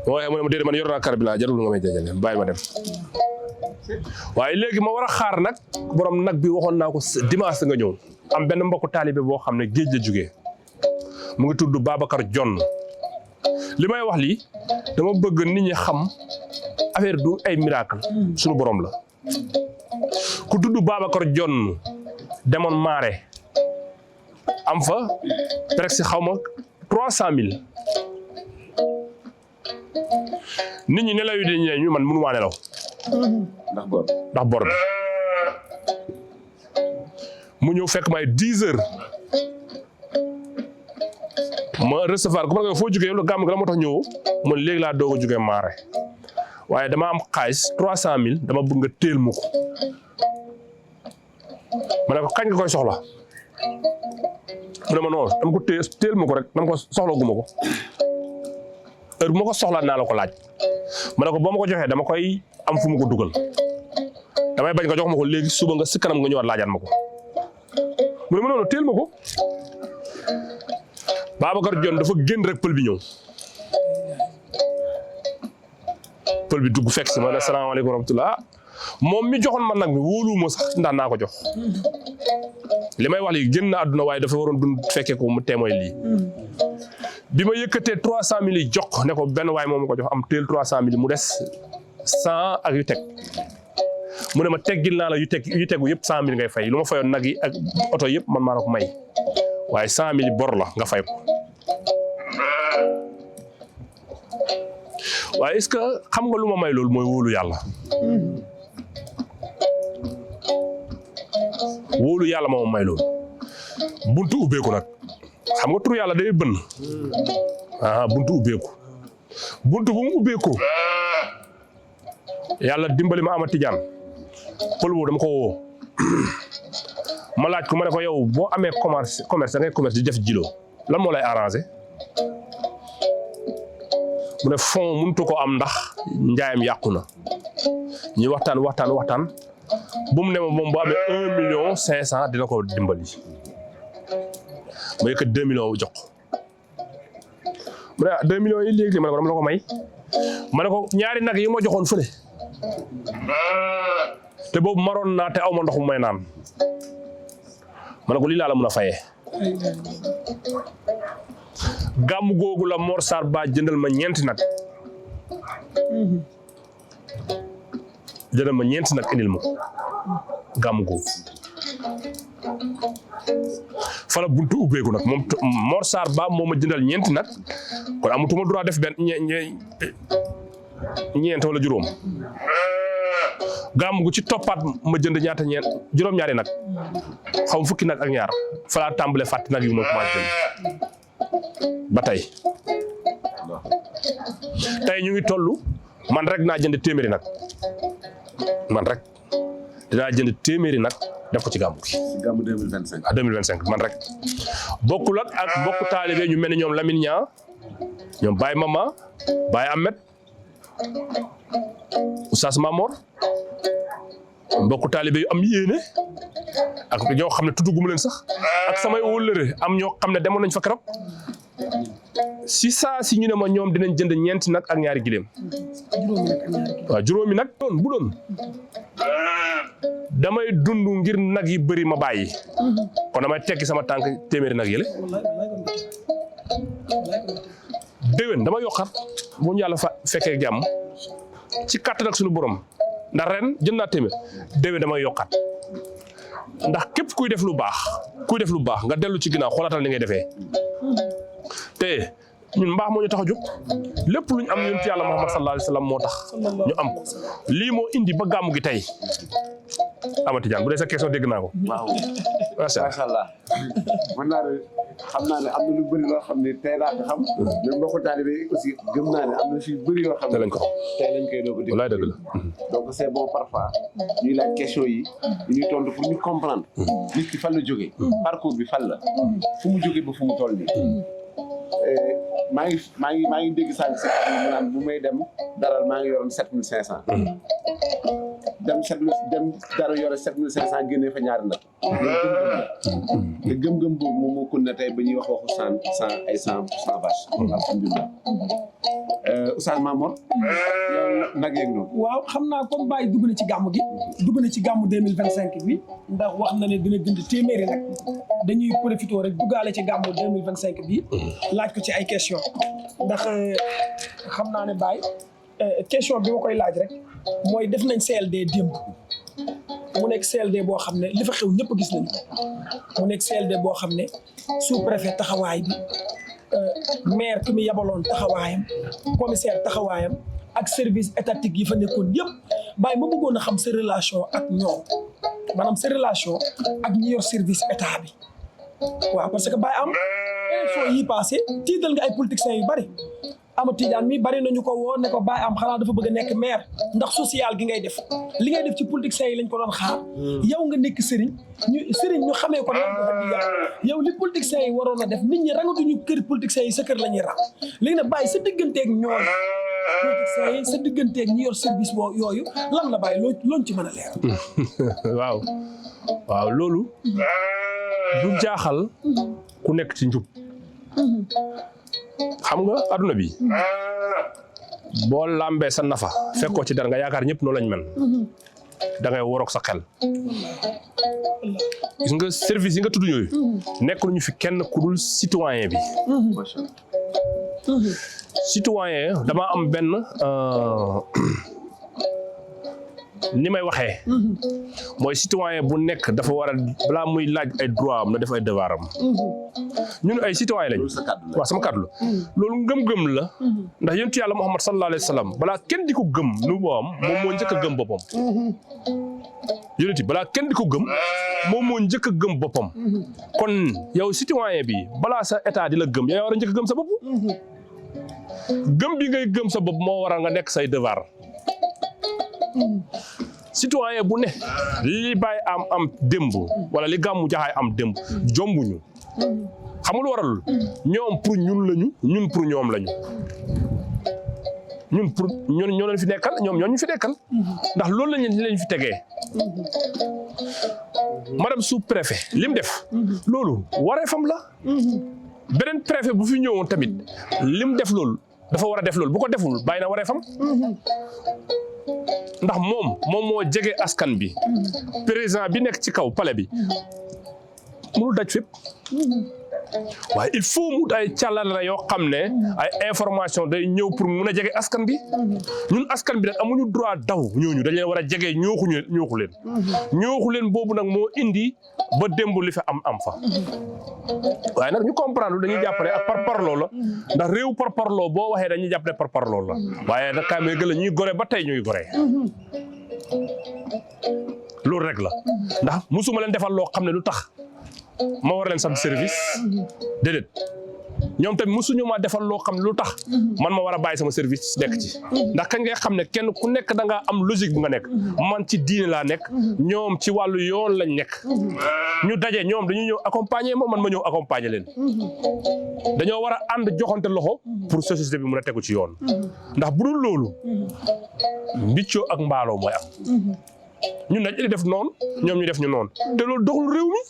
waaye mu ne ma déedéet man yor naa carburant jarul nga may dajale bàyyi ma dem waaye léegi ma war a xaar nag borom nag bi waxoon naa ko dimanche nga ñëw am benn mbokku taalibe boo xam ne géej la jógee mu ngi tudd Babacar Jonn li may wax lii dama bëgg nit ñi xam affaire du ay miracle suñu borom la ku tudd Babacar Jonn demoon maare am fa presque xaw ma 300 000 nit ñi nelaw yi dañu ñu man mënu maa nelaw ndax bor bi mu ñëw fekk may 10 heures ma recevoir ko ma nga foo jógee yow la gàmm gi la moo tax ñëw man léegi laa doog a jógee maare waaye dama am xaalis 300 000 dama bëgg nga téel mu ko ma ne ko kañ nga koy soxla mu ne ma non dama ko téel ma ko rek dama ko soxla guma ko heure bu ma ko soxlaa naa la ko laaj ma ne ko boo ma ko joxee dama koy am fu ma ko dugal damay bañ nga jox ma ko léegi suba nga si kanam nga ñëwaat laajaat ma ko mu ne ma noonu téel ma ko Babacar Jonn dafa génn rek pël bi ñëw pël bi dugg fekk si ma ne salaamaaleykum wa rahmatulah moom mi joxoon ma nag mi wóoluwuma sax ndax naa ko jox li may wax lii génn na àdduna waaye dafa waroon dund fekkee ko mu témoin lii bi ma yëkkatee 300 000 yi jox ne ko benn waay moom ma ko jox am teel 300 000 mu des 100 ak yu teg mu ne ma teggil naa la yu tegu yëpp 100 000 ngay fay lu ma fayoon nag yi ak oto yëpp man maa la ko may waaye 100 000 bor la nga fay ko waaye est-ce que xam nga lu ma may loolu mooy wóolu yàlla wóolu yàlla moo may loolu buntu ubbeeku nag xam nga tur yàlla day bënn buntu ubbeeku buntu bu mu ubbeeku yàlla dimbali ma ama tijaan pël boobu dama ko woo ma laaj ko ma ne ko yow boo amee commerce da ngay commerce di def jilo lan moo lay arrangé mu ne fond mënutu ko am ndax njaayam yàqu na ñuy waxtaan bu mu ne ma moom bu amee 1,5 million dina ko dimbali ma yëkkat 2 millions jox mu ne 2 millions yi léegi ma ne ko dama la ko may ma ne ko ñaari nag yi ma joxoon fële te boobu maroon naa te aw ma ndox mu may naan ma ne ko lii laa la mën a fayee gàmm googu la Mor Sarr Ba jëndal ma ñeenti nag indil ma gàmm googu fa la buntu ubbeeku nag moom Mor Sarr Ba moo ma jëndal ñeenti nag kon amatuma droit def benn ñeent wala juróom gàmm gu ci toppaat ma jënd juróom-ñaari nag xaw ma fukki nag ak ñaar fa laa tàmbalee fàtte nag yu ma commencé jënd ba tey ñu ngi toll man rek naa jënd téeméeri nag man rek dinaa jënd téeméeri nag def ko ci gàmmu gi. gàmmu 2025. 2025 man rek bokkul ak bokku taalibe ñu mel ni ñoom Lamine Niang ñoom Baye Mama Baye Ahmed Oustaz Mamor mbokku taalibe yu am yéene ak ñoo xam ne tudduguma leen sax ak samay wóllëre am ñoo xam ne demoon nañ fa keroog si saa si ñu ne ma ñoom dinañ jënd ñeenti nag ak ñaari gileem waaw juróomi nag bu doon damay dund ngir nag yi bëri ma bàyyi kon damay tekki sama tànk téeméeri nag yële déwén dama yokkat bu ñu yàlla fekkee jàmm ci kàttan ak suñu borom ndax ren jënd naa téeméer déwén damay yokkaat ndax képp kuy def lu baax nga dellu ci ginnaaw xoolatal ni ngay defee te ñun mbaax moo ñu tax a jóg lépp lu ñu am ñun ci yàlla Muhammad sallallahu alayhi wa sallam moo tax ñu am ko lii moo indi ba gàmmu gi tey Amady Tidiane bu dee sa question dégg naa ko. waaw macha allah mën naa ne xam naa ne am na lu bëri loo xam ne tey laa ko xam. mais mbokku taalibe aussi gëm naa ne am na si bëri yoo xam ne. tey lañ ko xam tey lañ koy doog a dégg. walaay dëgg la. donc c'est bon parfois ñuy laaj question yi ñuy tontu pour ñu comprendre. nit ki fan la jógee. parcours bi fan la. fu mu jógee ba fu mu toll nii. maa ngi dégg sànq si kàddu gi naan bu may dem daral maa ngi yoroon 7500. dem dara yore 7500 génnee fa ñaari nag. te gëm-gëm boobu moom moo kun na tey ba ñuy wax waxu 100 vaches. alhamdulilah. Oustaz Mamor. yow nag yeeg noonu. waaw xam naa comme Baye dugg na ci gàmmu gi. dugg na ci gàmmu 2025 bi ndax wax na ne dina jënd téeméeri nag dañuy profité rek duggaale ci gàmmu 2025 bi. laaj ko ci ay question ndax xam naa ne Baye question bi ma koy laaj rek mooy def nañ CLD démb mu nekk CLD boo xam ne li fa xew ñëpp gis nañu mu nekk CLD boo xam ne sous-préfet taxawaay bi maire ki mu yabaloon taxawaayam commissaire taxawaayam ak service étatique yi fa nekkoon yëpp Baye ma bëggoon a xam sa relation ak ñoom maanaam sa relation ak ñi yor service état bi waaw parce que Baye am élection yi passé tiital nga ay politiciens yu bari Amady Tidiane mi bari nañu ko woo ne ko Baye am xanaa dafa bëgg a nekk maire ndax social gi ngay def li ngay def ci politiciens yi lañ ko doon xaar yow nga nekk sëriñ ñu xamee ko nag yow li politiciens yi waroon a def nit ñi rangatuñu kër politiciens yi sa kër la ñuy rang léegi nag Baye sa digganteeg ñoom politiciens yi sa digganteeg ñi yor service boo yooyu lan la Baye looñ ci mën a leer. waaw loolu du jaaxal ku nekk ci njub xam nga adduna bi boo lambee sa nafa fekkoo ci dara nga yaakaar ñëpp noonu lañ mel da ngay waroog sa xel gis nga service yi nga tudd yooyu nekk ñu fi kenn ku dul citoyen bi citoyen dama am benn ni may waxee mooy citoyen bu nekk dafa war a balaa muy laaj ay droit am na def ay devoir am ñun ay citoyen lañ waaw sama kàddu la loolu ngëm-ngëm la ndax yonent yàlla Muhammad sallallahu alayhi wa sallam balaa kenn di ko gëm nu boobam moom moo njëkk a gëm boppam yonent balaa kenn di ko gëm moom moo njëkk a gëm boppam kon yow citoyen bi balaa sa état di la gëm yaa war a njëkk a gëm sa bopp gëm bi ngay gëm sa bopp moo waral nga nekk say devoir citoyen bu ne li Baye am démb wala li Gamou Jaxaay am démb jombuñu xam nga lu waral ñoom pour ñun lañu ñun pour ñoom lañu ñun pour ñoo leen fi nekkal ñoom ñoo ñu fi nekkal ndax loolu lañ fi tegee madame sous-préfet li mu def loolu wareefam la beneen préfet bu fi ñëwoon tamit li mu def loolu dafa war a def loolu bu ko deful bàyyi na wareefam ndax moom moo jege askan bi président bi nekk ci kaw palais bi mënul daj fépp waaye il faut mu ay càllale yoo xam ne ay information day ñëw pour mun a jege askan bi ñun askan bi nag amuñu droit daw ñooñu dañ leen war a jege ñooxu leen boobu nag moo indi ba démb li fi am fa waaye nag ñu comprendre dañuy jàpp ne ak parparloo la ndax réew parparloo boo waxee dañuy jàpp ne parparloo la waaye nag kaay may gën la ñuy gore ba tey ñuy gore loolu rek la ndax musuma leen defal loo xam ne lu tax ma war leen sant service déedéet ñoom tamit musuñu ma defal loo xam ne lu tax man ma war a bàyyi sama service nekk ci ndax kañ ngay xam ne kenn ku nekk da ngaa am logique bu nga nekk man ci diine laa nekk ñoom ci wàllu yoon lañ nekk ñu daje ñoom dañuy ñëw accompagner man ma ñëw accompagner leen dañoo war a ànd joxante loxo pour société bi mën a tegu ci yoon ndax bu dul loolu mbiccoo ak mbaaloo mooy am ñun dañ di def noonu ñoom ñu def ñu noonu te loolu doxul réew mi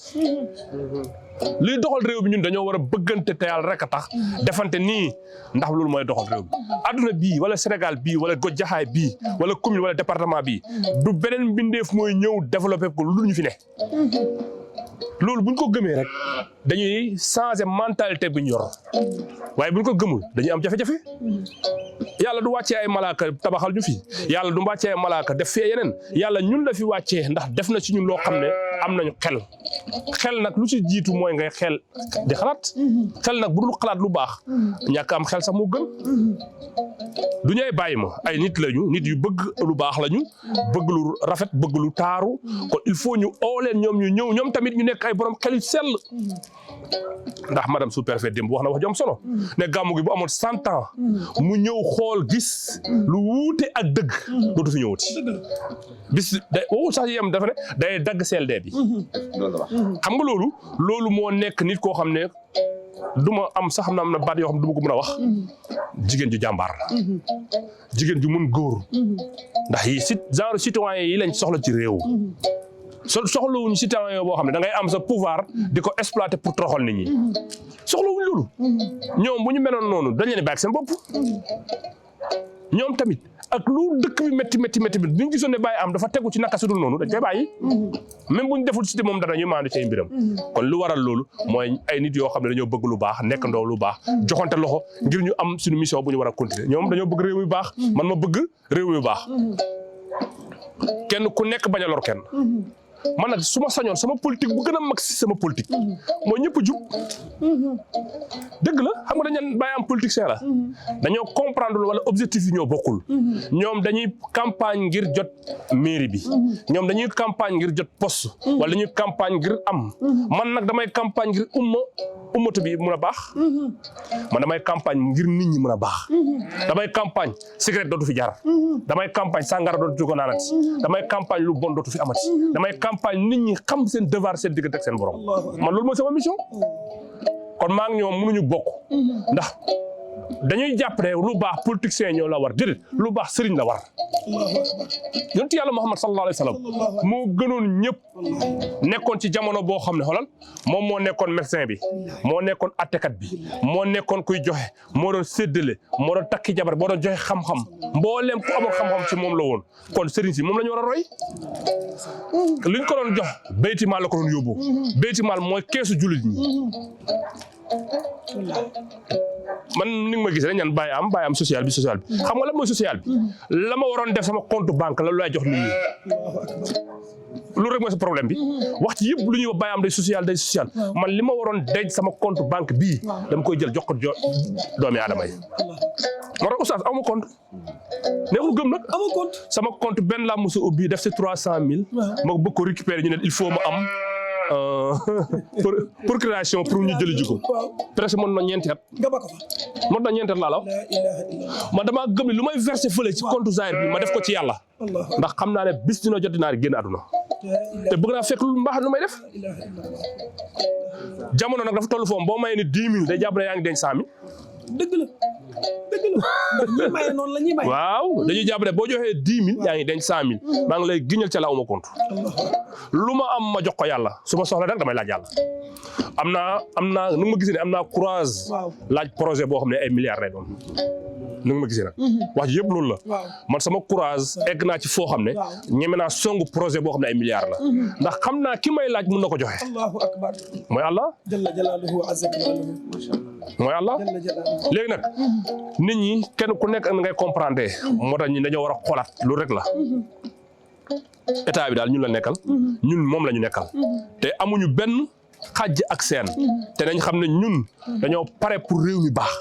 liy doxal réew bi ñun dañoo war a bëggante te yàlla rek a tax defante nii ndax loolu mooy doxal réew bi adduna bii wala Sénégal bii wala Jaxaay bii wala commune wala département bii du beneen mbindeef mooy ñëw développé ko lu ñu fi ne loolu buñ ko gëmee rek dañuy changer mentalité bi ñu yor waaye bu ñu ko gëmul dañuy am jafe-jafe yàlla du wàccee ay malaaka tabaxal ñu fi yàlla du wàccee ay malaaka def fee yeneen yàlla ñun la fi wàccee ndax def na ci ñun loo xam ne am nañu xel nag lu ci jiitu mooy ngay xel di xalaat xel nag bu dul xalaat lu baax ñàkk am xel sax moo gën du ñuy bàyyi ma ay nit lañu nit yu bëgg lu baax lañu bëgg lu rafet bëgg lu taaru kon il faut ñu oo leen ñoom ñu ñëw ñoom tamit ñu nekk ay borom xel yu sell ndax madame sous-préfet démb wax na wax jom solo ne gàmmu gi bu amoon 100 ans mu ñëw xool gis lu wuute ak dëgg dootu fi ñëwati bis day waxul sax yem dafa ne day dagg CLD bi xam nga loolu moo nekk nit koo xam ne du ma am sax am na baat yoo xam ne du ma ko mën a wax jigéen ju jàmbaar la jigéen ju mën góor ndax yi genre citoyen yi lañ soxla ci réew soxlawuñu citoyen boo xam ne da ngay am sa pouvoir di ko exploiter pour toroxal nit ñi soxlawuñu loolu ñoom bu ñu meloon noonu dañ leen bàyyi seen bopp ñoom tamit ak lu dëkk bi métti bi bu ñu gisoon ne bàyyi am dafa tegu ci naka su dul noonu dañ koy bàyyi même bu ñu deful ci moom dara ñu maandu ci ay mbiram kon lu waral loolu mooy ay nit yoo xam ne dañoo bëgg lu baax nekk ndoo lu baax joxante loxo ngir ñu am suñu mission bu ñu war a continuer ñoom dañoo bëgg réew mi baax man ma bëgg réew mi baax kenn ku nekk bañ a lor kenn man nag su ma sañoon sama politique bu gën a mag si sama politique mooy ñëpp jub dëgg la xam nga dañu bàyyi am politicien la dañoo comprendre wala objectif yi ñoo bokkul ñoom dañuy campagne ngir jot mairie bi ñoom dañuy campagne ngir jot poste wala dañuy campagne ngir am man nag damay campagne ngir ummatu bi mën a baax man damay campagne ngir nit ñi mën a baax damay campagne cigarette dootu fi jaar damay campagne sàngara dootu ko naanati damay campagne lu bon dootu fi amati damay campagne nit ñi xam seen devoir seen diggante ak seen borom man loolu mooy sama mission kon maa ngi ñoom mënuñu bokk ndax dañuy jàpp ne lu baax politicien ñoo la war déedéet lu baax sëriñ la war yonent yàlla Muhammad sallallahu alayhi wa sallam moo gënoon ñëpp nekkoon ci jamono boo xam ne xoolal moom moo nekkoon médecin bi moo nekkoon attekat bi moo nekkoon kuy joxe moo doon séddale moo doon takki jabar moo doon joxe xam-xam mbooleem ku amoon xam-xam ci moom la woon kon sëriñ si moom la ñu war a roy liñ ko doon jox baytimaal la ko doon yóbbu baytimaal mooy keesu jullit ñi man ni nga ma gis rek ñaan bàyyi am social bi xam nga lan mooy social bi la ma waroon def sama compte banque la lu lay jox nit ñi loolu rek mooy sa problème bi wax ci yëpp lu ñuy wax bàyyi am day social man li ma waroon denc sama compte banque bii dama koy jël jox ko doomi aadama yi moo tax oustaz aw ma compte neexul gëm nag amoo compte sama compte benn laa mos a ubbi def si 300 000 ma bëgg ko récupérer ñu ne il faut ma am procuration pour ñu jëli ji ko presque mën na ñeenti at nga ba ko fa mën na ñeenti at laa la wax man damaa gëm ne lu may versé fële ci compte Zahir bi ma def ko ci yàlla ndax xam naa ne bis dina jot dinaa génn àdduna te bëgg naa fekk lu mbaax lu may def jamono nag dafa toll foofu boo mayee ni 10 000 day jàpp ne yaa ngi denc 100 000 dëgg la ndax ñi maye noonu la ñuy maye waaw dañuy jàpp ne boo joxee 10 000 yaa ngi denc 100 000 maa ngi lay giñal ca laaw ma compte lu ma am ma jox ko yàlla su ma soxla nag damay laaj yàlla am naa nu ma gisee ne am naa courage laaj projet boo xam ne ay milliards lay doon nu nga ma gisee nag wax ji yëpp loolu la man sama courage egg naa ci foo xam ne ñeme naa songu projet boo xam ne ay milliards la ndax xam naa ki may laaj mun na ko joxe allahu akbar mooy Allah jalla jalaaluhu wa azza kamaaluhu mooy Allah léegi nag nit ñi kenn ku nekk ngay comprendre moo tax ñi dañoo war a xoolaat lu rek la état bi daal ñun la nekkal ñun moom la ñu nekkal te amuñu benn xàjj ak seen te nañ xam ne ñun dañoo pare pour réew mi baax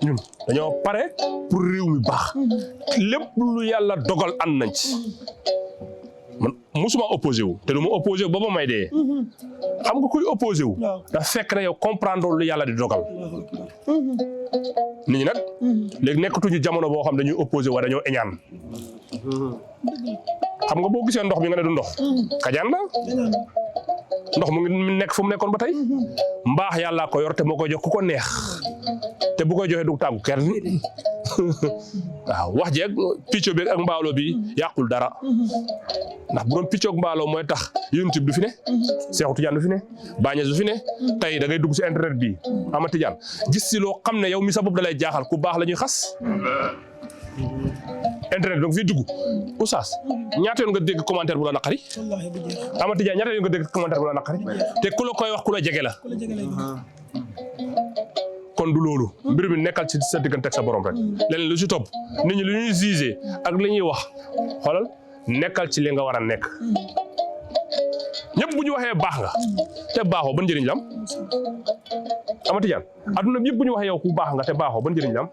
ñun dañoo pare pour réew mi baax lépp lu yàlla dogal ànd nañ ci man musuma opposé wu te du ma opposé wu ba ma may dee xam nga kuy opposé wu dafa fekk ne yow comprendre lu yàlla di dogal nit ñi nag léegi nekkatuñu jamono boo xam dañuy opposé wu dañoo eñaan xam nga boo gisee ndox bi nga ne du ndox kajaan la ndox mu ngi nekk fu mu nekkoon ba tey mbaax yàllaa ko yor te moo koy jox ku ko neex te bu koy joxee du tàggu kenn waaw wax jeeg picco bi ak mbaalo bi yàqul dara ndax bu doon piccoog mbaalo mooy tax YouTube du fi ne Seexu Tijaan du fi ne Bañes du fi ne tey da ngay dugg si internet bi Ama Tijaan gis si loo xam ne yow mi sa bopp da lay jaaxal ku baax la ñuy xas internet donc fii dugg oustaz ñaata yoon nga dégg commentaire bu la naqari wallaahi bu jeex Amady Dia ñaata yoon nga dégg commentaire bu la naqari te ku la koy wax ku la jege la kon du loolu mbir mi nekkal ci sa diggante ak sa borom rek leneen lu ci topp nit ñi lu ñuy jugé ak li ñuy wax xoolal nekkal ci li nga war a nekk ñëpp bu ñu waxee baax nga te baaxoo ban njëriñ la am Amady Dia adduna bi yëpp bu ñu waxee yow ku baax nga te baaxoo ban njëriñ la am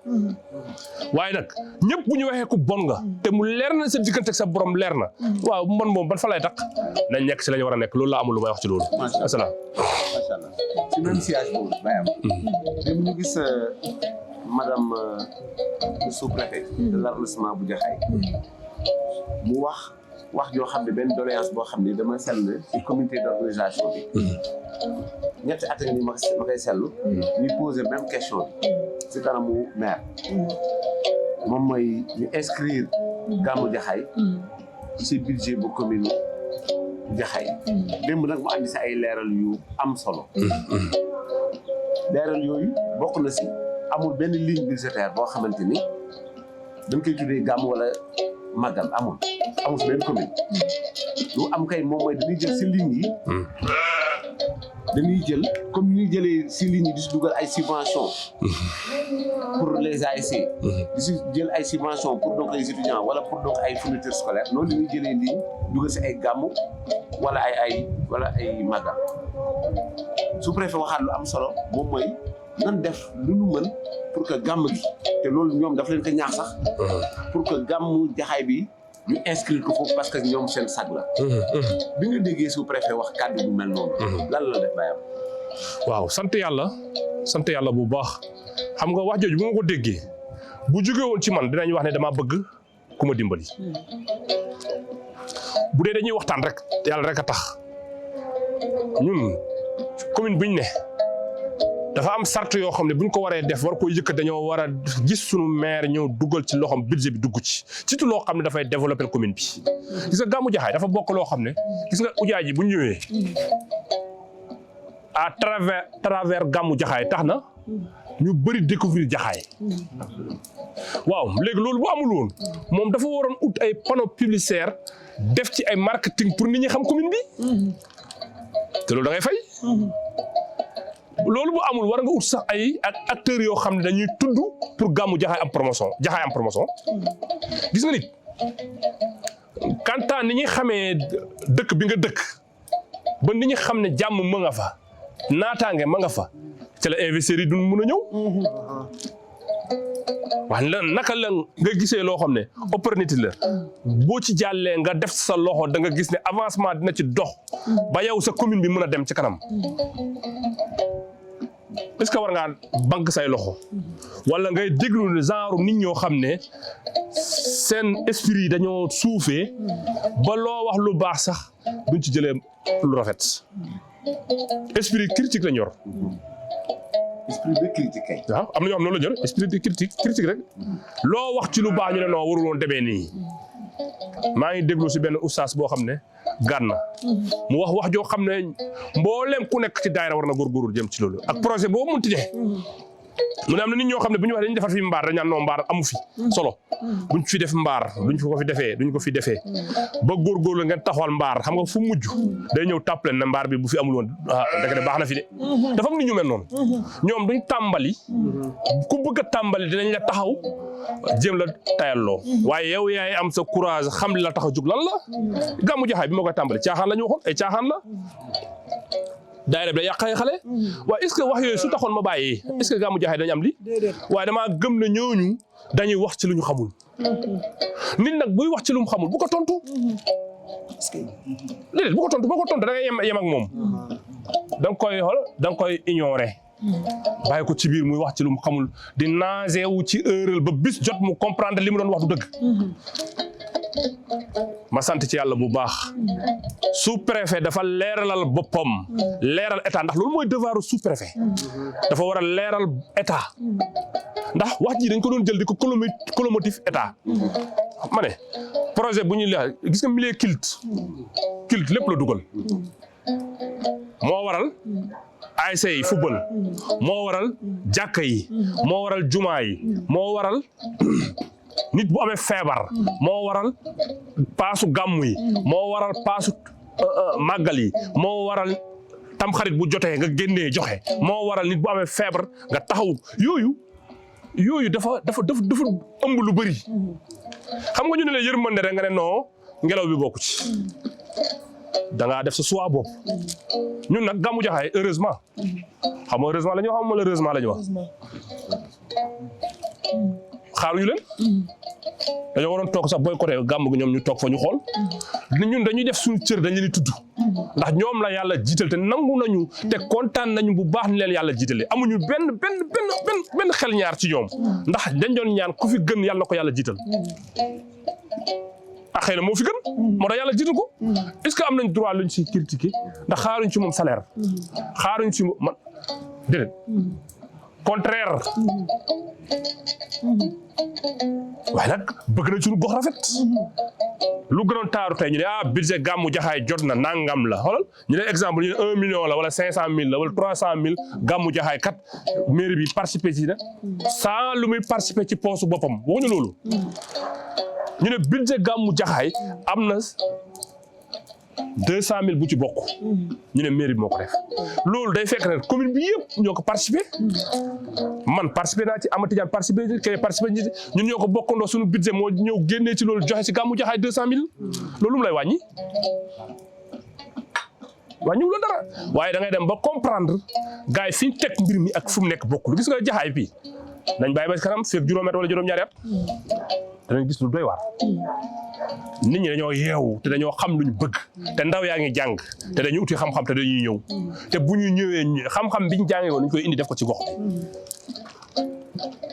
waaye nag ñëpp bu ñu waxee ku bon nga te mu leer na sa diggante ak sa borom leer na waaw man moom ban fa lay tax nañ nekk si la ñu war a nekk loolu laa amul lu may wax ci loolu. asalaam. macha allah ci même siège boobu bayam. même ñu gis madame le sous-préfet de l'arrondissement bu Jaxaay mu wax joo xam ne benn doléance boo xam ne dama seetlu ci comité d'organisation bi. ñetti at nga ni ma koy seetlu. ñuy poser même question bi. ci kanamu maire. moom mooy ñu inscrire Gamou Jaxaay ci budget bu commune Jaxaay. démb nag mu andi si ay leeral yu am solo. leeral yooyu bokk na si amul benn ligne budgétaire boo xamante ni dañ koy tuddee gàmm wala màggal amul si benn commune. lu am kay moom mooy dañuy jël si ligne yi. dañuy jël comme ni ñuy jëlee si ligne yi di si dugal ay subventions pour les ASC. di si jël ay subventions pour donc les étudiants wala pour donc ay fournitures scolaires noonu la ñuy jëlee ligne dugal si ay gàmmu wala ay màggal. sous-préfet waxaat lu am solo moom mooy nan def lu nu mën pour que gàmm gi te loolu ñoom daf leen ko ñaax sax. pour que gàmmu Jaxaay bi. ñu inscrire ko foofu parce que ñoom seen sag la. bi nga déggee sous-préfet wax kàddu bu mel noonu. lan la def bayam. waaw sant yàlla bu baax xam nga wax jooju bu ma ko déggee bu jógee woon ci man dinañ wax ne damaa bëgg ku ma dimbali. bu dee dañuy waxtaan rek yàlla rek a tax ñun commune buñ ne dafa am sart yoo xam ne buñ ko waree def war ko yëkkat dañoo war a gis sunu maire ñëw dugal ci loxoom budget bi dugg ci surtout loo xam ne dafay développer commune bi. gis nga Gamou Jaxaay dafa bokk loo xam ne gis nga ujaay ji bu ñu ñëwee à travers Gamou Jaxaay tax na ñu bëri découvrir Jaxaay. waaw léegi loolu bu amul woon moom dafa waroon ut ay panneaux publicitaires def ci ay marketing pour nit ñi xam commune bi te loolu da ngay fay. loolu bu amul war nga ut sax ay acteurs yoo xam ne dañuy tudd pour Gamou Jaxaay am promotion gis nga nit kantaan ni ñuy xamee dëkk bi nga dëkk ba ni ñu xam ne jàmm ma nga fa naataange ma nga fa ci la investisseurs yi duñ mën a ñëw. waaye lan naka la nga gisee loo xam ne opportunité la boo ci jàllee nga def sa loxo da nga gis ne avancement dina ci dox ba yow sa commune bi mën a dem ci kanam. est-ce que war ngaa banque say loxo wala ngay déglu genre nit ñoo xam ne seen esprit yi dañoo suufee ba loo wax lu baax sax duñ ci jëlee lu rafet esprit critique la ñor. esprit de critique. waaw am na ñoo xam noonu la ñor esprit de critique rek loo wax ci lu baax ñu ne non warul woon demee nii. maa ngi déglu si benn oustaz boo xam ne gànna mu wax joo xam ne mboolem ku nekk ci daayira war na góorgóorlu jëm ci loolu ak projet boo munti ne mu ne am na nit ñoo xam ne bu ñu waxee dañuy defar fi mbaar dañ naan non mbaar amu fi solo buñ fi def mbaar duñ ko fi defee ba góorgóorlu ngeen taxawal mbaar xam nga fu mujj day ñëw tàpp leen ne mbaar bi bu fi amul woon dëgg de baax na fi de dafa am nit ñu mel noonu ñoom duñ tàmbali ku bëgg a tàmbali dinañ la taxaw jéem la tayalloo waaye yow yaay am sa courage xam li la tax a jóg lan la Gamou Jaxaay bi ma koy tàmbali caaxaan la ñu waxoon ay caaxaan la daayira bi da yàq ay xale waaye est-ce que wax yooyu su taxoon ma bàyyi est-ce que Gamou Jaxaay dañu am li waaye damaa gëm ne ñooñu dañuy wax ci lu ñu xamul nit nag buy wax ci lu mu xamul bu ko tontu léeg-léeg bu ko tontu boo ko tontu da ngay yem ak moom da nga koy ignorer bàyyi ko ci biir muy wax ci lu mu xamul di nager wu ci erreur ba bis jot mu comprendre li mu doon wax du dëgg ma sant ci yàlla bu baax sous-préfet dafa leeralal boppam leeral état ndax loolu mooy devoiru sous-préfet dafa war a leeral état ndax wax ji dañ ko doon jël di ko colomotif état ma ne projet bu ñuy leer gis nga milieu culte lépp la dugal moo waral ASC yi football moo waral jàkka yi moo waral jumaa yi moo waral nit bu amee feebar moo waral paasu gàmmu yi moo waral paasu màggal yi moo waral tamxarit bu jotee nga génnee joxe moo waral nit bu amee feebar nga taxaw yooyu dafa ëmb lu bëri xam nga ñu ne la yërmande rek nga ne non ngelaw bi bokku ci da ngaa def sa choix bopp ñun nag gàmmu jaxaay heureusement xam nga heureusement la ñu wax xam malheureusement la ñu wax xaaruñu leen dañoo waroon toog sax boycotté gàmm gi ñoom ñu toog fa ñu xool ñun dañuy def suñu cër dañ leen di tudd ndax ñoom la yàlla jiital te nangu nañu te kontaan nañu bu baax ni leen yàlla jiitale amuñu benn xel ñaar ci ñoom ndax dañ doon ñaan ku fi gën yàlla na ko yàlla jiital xëy na moo fi gën moo tax yàlla jiital ko est-ce que am nañ droit luñ ci critiquer ndax xaaruñ ci moom salaire xaaruñ ci man déedéet contraire waaye nag bëgg na suñu gox rafet lu gënoon taaru tey ñu ne budget gàmmu jaxaay jot na nangam la xoolal ñu ne exemple ñu ne 1 million la wala 500 000 la wala 300 000 gàmmu jaxaay kat mairie bi participer ci nag sans lu muy participer ci poosu boppam waxuñu loolu ñu ne budget gàmmu jaxaay am na 200 000 bu ci bokk ñu ne mairie bi moo ko def loolu day fekk ne commune bi yëpp ñoo ko participer man participer naa ci Amady Tidiane participer kay participer ñun ñoo ko bokkandoo suñu budget moo ñëw génnee ci loolu joxe ci gàmmu jaxaay 200 000 loolu mu lay wàññi wàññiwul la dara waaye da ngay dem ba comprendre gars yi fi ñu teg mbir mi ak fu mu nekk bokkul gis nga jaxaay bi nañ bàyyi ba kanam fekk juróomi at wala juróom-ñaari at danañ gis lu doy waar nit ñi dañoo yeewu te dañoo xam luñ bëgg te ndaw yaa ngi jàng te dañuy uti xam-xam te dañuy ñëw te bu ñu ñëwee xam-xam biñ jàngee woon dañ koy indi def ko ci gox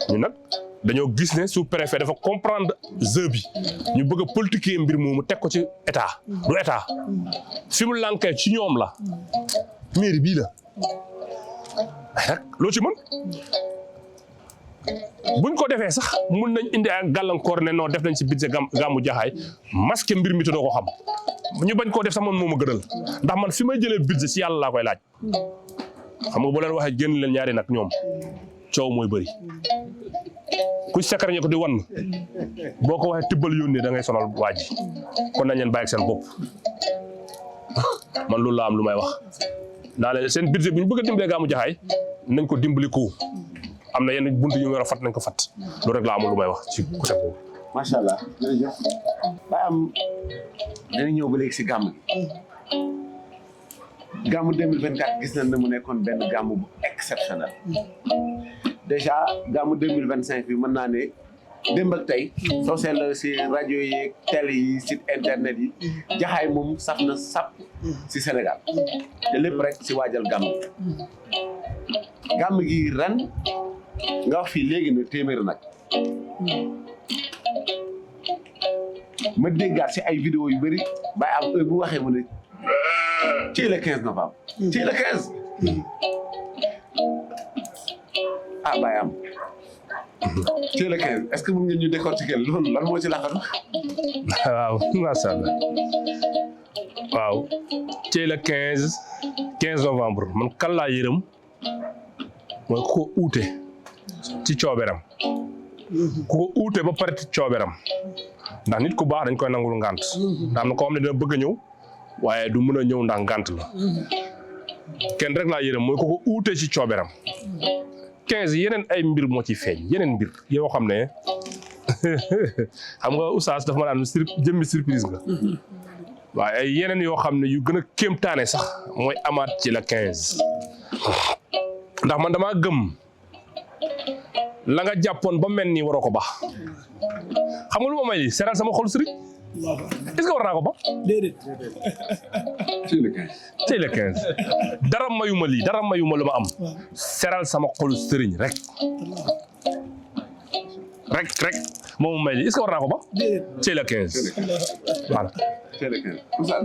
bi ñu nag dañoo gis ne sous-préfet dafa comprendre jeu bi ñu bëgg a politiquer mbir moomu teg ko ci état du état fi mu lànkee ci ñoom la mairie bii la nag loo ci mën buñ ko defee sax mun nañ indi ak gàllankoor ne non def nañ ci budget gàmmu jaxaay masque mbir mi te doo ko xam ñu bañ koo def sax man moo ma gënal ndax man fi may jëlee budget ci yàlla laa koy laaj xam nga bu leen waxee génn leen ñaari nag ñoom coow mooy bëri ku sakar ñe ko di wan boo ko waxee tibbal yónnee da ngay sonal waa ji kon nañ leen bàyyi ak seen bopp man loolu laa am lu may wax naa leen seen budget bu ñu bëgg a dimbalee gàmmu jaxaay nañ ko dimbali ko am na yenn buntu yu war a fat nañ ko fat loolu rek laa amul lu may wax ci côté boobu. macha allah jërëjëf ba am dañuy ñëw ba léegi si gàmm gi gàmm 2024 gis nañ ne mu nekkoon benn gàmm bu exceptionnel déjà gàmm 2025 bi mën naa ne démb ak tey soo seetloo si rajo yi télé yi site internet yi jaxaay moom saf na sap si Sénégal te lépp rek si waajal gàmm gi ren nga wax fii léegi ne téeméer nag ma déggaat si ay vidéo yu bëri Baye am heure bu waxee mu ne ci le 15 novembre ci le 15 Baye am ci le 15 est-ce que mën ngeen ñu décortiquer loolu lan moo ci laxatu waaw macha allah waaw ci le 15 novembre man kan laa yërëm mooy ku ko uute ci cooberam ku ko uute ba pare ci cooberam ndax nit ku baax dañ koy nangul ngànt ndax am na koo xam ne dina bëgg a ñëw waaye du mën a ñëw ndax ngànt la kenn rek laa yërëm mooy ku ko uute ci cooberam 15 yeneen ay mbir moo ci feeñ yeneen mbir yoo xam ne xam nga oustaz dafa ma naan jëmmi surprise nga waaye ay yeneen yoo xam ne yu gën a kéemtaane sax mooy amaat ci la 15 ndax man damaa gëm la nga jàppoon ba mel ni waroo ko baax xam nga lu ma may li seral sama xol sëriñ est-ce que war naa ko ba déedéet ci le 15 dara mayuma lii dara mayuma lu ma am seral sama xol sëriñ rek moom may lii est-ce que war naa ko ba ci le 15 voilà ci le 15 Oustaz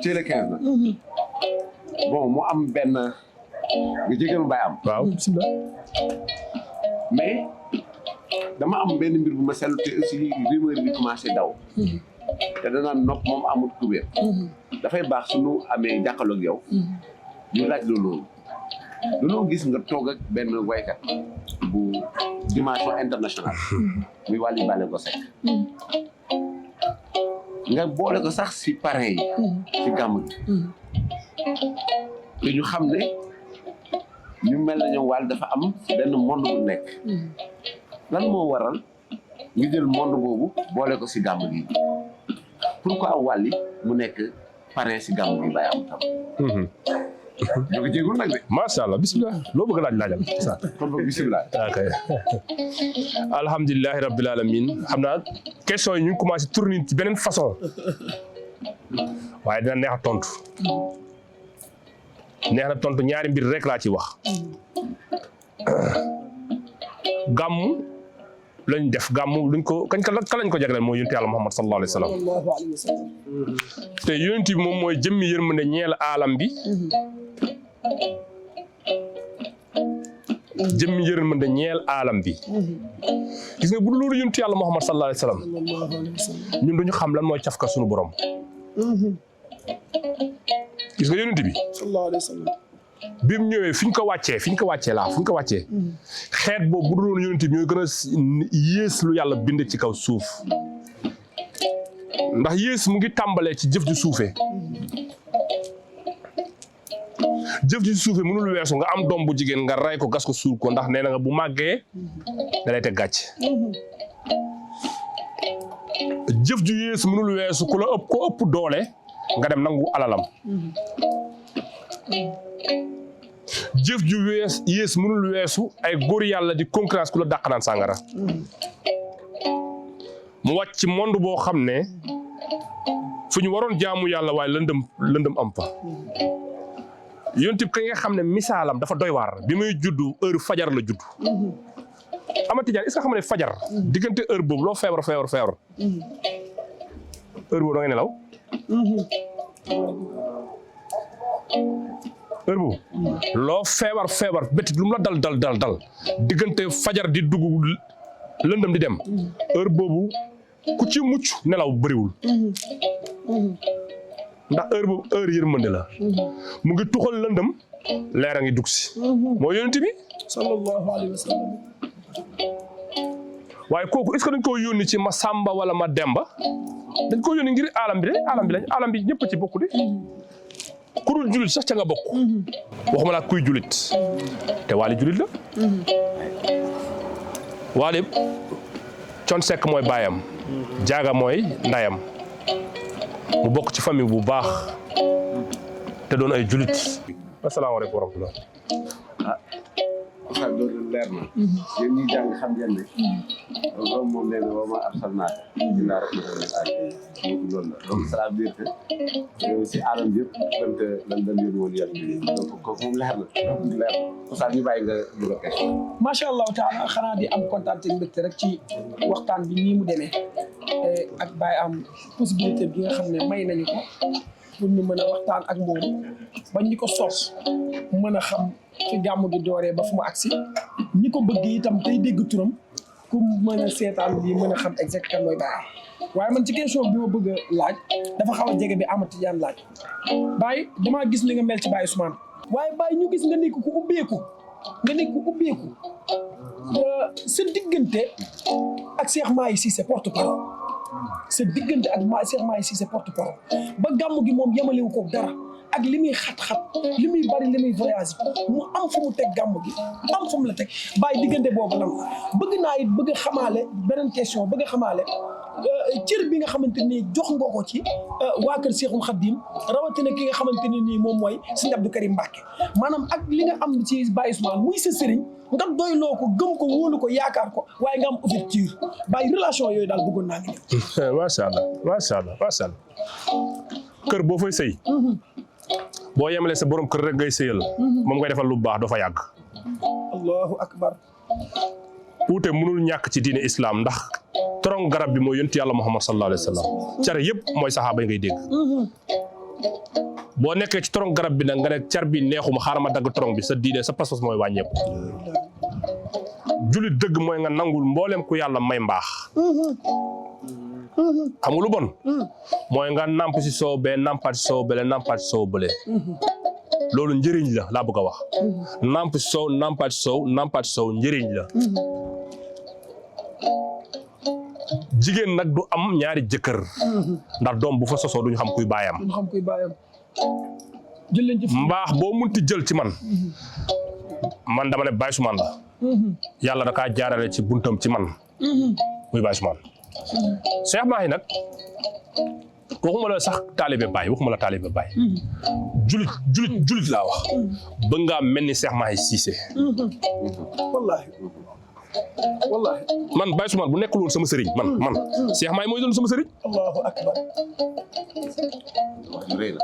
ci le 15 na bon mu am benn nga jégal ma Baye am waaw mais dama am benn mbir bu ma seetlu te aussi rumeur bi commencé daw te danaan nopp moom amul kubéer dafay baax suñu amee jàkkaarloog yow ñu laaj loolu dañoo gis nga toog ak benn waykat bu dimension internationale muy Wally Ballago Seck nga boole ko sax si parrain yi si gàmm gi te ñu xam ne ñu mel na ñoom Wally dafa am benn monde bu nekk lan moo waral ñu jël monde boobu boole ko si gàmm gi pourquoi Wally mu nekk parrain si gàmm gi Baye Amadou Tam ñoo ko jéegul nag de macha allah bisimilah loo bëgg laaj laajal kon boog bisimilah ok alhamdulilahi rabbil alamin xam naa question yi ñu ngi commencé tourner ci beneen façon waaye dina neex a tontu neex na tontu ñaari mbir rek laa ci wax gàmmu lañ def gàmmu luñ ko kañ ka lañ ko jagleel mooy yonent yàlla Muhammad sallallahu alayhi wa sallam te yonent bi moom mooy jëmmi yërmande ñeel aalam bi jëmmi yërmande ñeel aalam bi gis nga bu dul loolu yonent yàlla Muhammad sallallahu alayhi wa sallam ñun duñu xam lan mooy cafka suñu borom gis nga yonent bi sallallahu alayhi wa sallam bi mu ñëwee fi ñu ko wàccee xeet boobu bu dul woon yonent bi ñooy gën a yées lu yàlla bind ci kaw suuf ndax yées mu ngi tàmbalee ci jëf ju suufee jëf ji suufee mënul weesu nga am doom bu jigéen nga ray ko gas ko suul ko ndax nee na nga bu màggee da lay teg gàcc jëf ju yées mënul weesu ku la ëpp doole nga dem nangu alalam jëf ju yées mënul weesu ay góor yàlla di concurrence ku la dàq naan sàngara mu wàcc ci monde boo xam ne fu ñu waroon jaamu yàlla waaye lëndëm am fa yonent bi ka nga xam ne misaalam dafa doy waar bi muy juddu heure fajar la judd Amady Tidiane est-ce que xam ne fajar diggante heure boobu loo feebar heure boobu da ngay nelaw heure boobu loo feebar bétti lu mu la dal diggante fajar di dugg lëndëm di dem heure boobu ku ci mucc nelaw bëriwul ndax heure boobu heure yërmande la mu ngi tuxal lëndëm leer a ngi dugg si mooy yonent bi sallallahu alayhi wa sallam waaye kooku est-ce que dañ koo yónni ci ma Samba wala ma Demba dañ koo yónni ngir alam bi ñëpp ci bokk de ku dul julit sax ca nga bokk waxuma laa kuy julit te Wally julit la Wally Thione Seck mooy baayam Jaaga mooy ndayam mu bokk ci famille bu baax te doon ay julit asalaamaaleykum wa rahmatulah waxal loolu leer na yéen ñi jàng xam ngeen ne loolu moom nee na wa ma arsalnaaka illaa rahmatan lil aalamiin loolu la donc ça veut dire que si alam bi yëpp lan yónni woon yàlla bi donc kooku moom leer na Oustaz ñu bàyyi nga dugal question macha allahu taala xanaa di am kontaan te mbégte rek ci waxtaan bi nii mu demee ak Baye am possibilité bi nga xam ne may nañu ko pour ñu mën a waxtaan ak moom bañ ñi ko sos mën a xam fi gàmmu gi dooree ba fu mu agsi ñi ko bëgg itam tey dégg turam ku mën a seetaan lii mën a xam exactement mooy Baye waaye man ci question bi ma bëgg a laaj dafa xaw a jege bi Amady Tidiane laaj Baye damaa gis li nga mel ci Baye Ousmane waaye Baye ñu gis nga nekk ku ubbeeku sa diggante ak Cheikh Mahi Cissé porte-parole sa diggante ak Cheikh Mahi Cissé porte-parole ba gàmmu gi moom yemalewu ko dara ak li muy xat-xat li muy bari li muy voyage mu am fu mu teg gàmmu gi am fu mu la teg Baye diggante boobu lan bëgg naa it bëgg a xamaale beneen question bëgg a xamaale cër bi nga xamante ni jox nga ko ci waa kër Cheikhul Khadim rawatina ki nga xamante ne nii moom mooy Serigne Abdou Karim Mbacké maanaam ak li nga am ci Baye Ousmane muy sa sëriñ nga doyloo ko gëm ko wóolu ko yaakaar ko waaye nga am ouverture Baye relation yooyu daal bëggoon naa ngi ñëw. macha allah kër boo fay sëy boo yemalee sa borom kër rek ngay sëyal moom ngay defal lu baax doo fa yàgg. allahu akbar. uute mënul ñàkk ci diine islam ndax torong garab bi mooy yonent yàlla Muhammad sallallahu alayhi wa sallam car yëpp mooy saxaaba yi ngay dégg. boo nekkee ci torong garab bi nag nga ne car bi neexuma xaaral ma dagg torong bi sa diine sa pas-pas mooy wàññeeku. julit dëgg mooy nga nangul mboolem ku yàlla may mbaax. xam nga lu bon mooy nga namp si soow bee nampaat si soow bële nampaat si soow bële loolu njëriñ la laa bëgg a wax. nampaat sow njëriñ la. jigéen nag du am ñaari jëkkër. ndax doom bu fa sosoo duñu xam kuy baayam. jël leen ci mbaax boo munti jël ci man. man dama ne Baye Ousmane la. yàlla da kaa jaarale ci buntam ci man. muy Baye Ousmane. Cheikh Mahi nag waxuma la sax taalibe Baye waxuma la taalibe Baye. julit laa wax. ba ngaa mel ni Cheikh Mahi Cissé. wallaahi. man Baye Ousmane bu nekkul woon sama sëriñ man Cheikh Mahi mooy doon sama sëriñ. allahu akbar.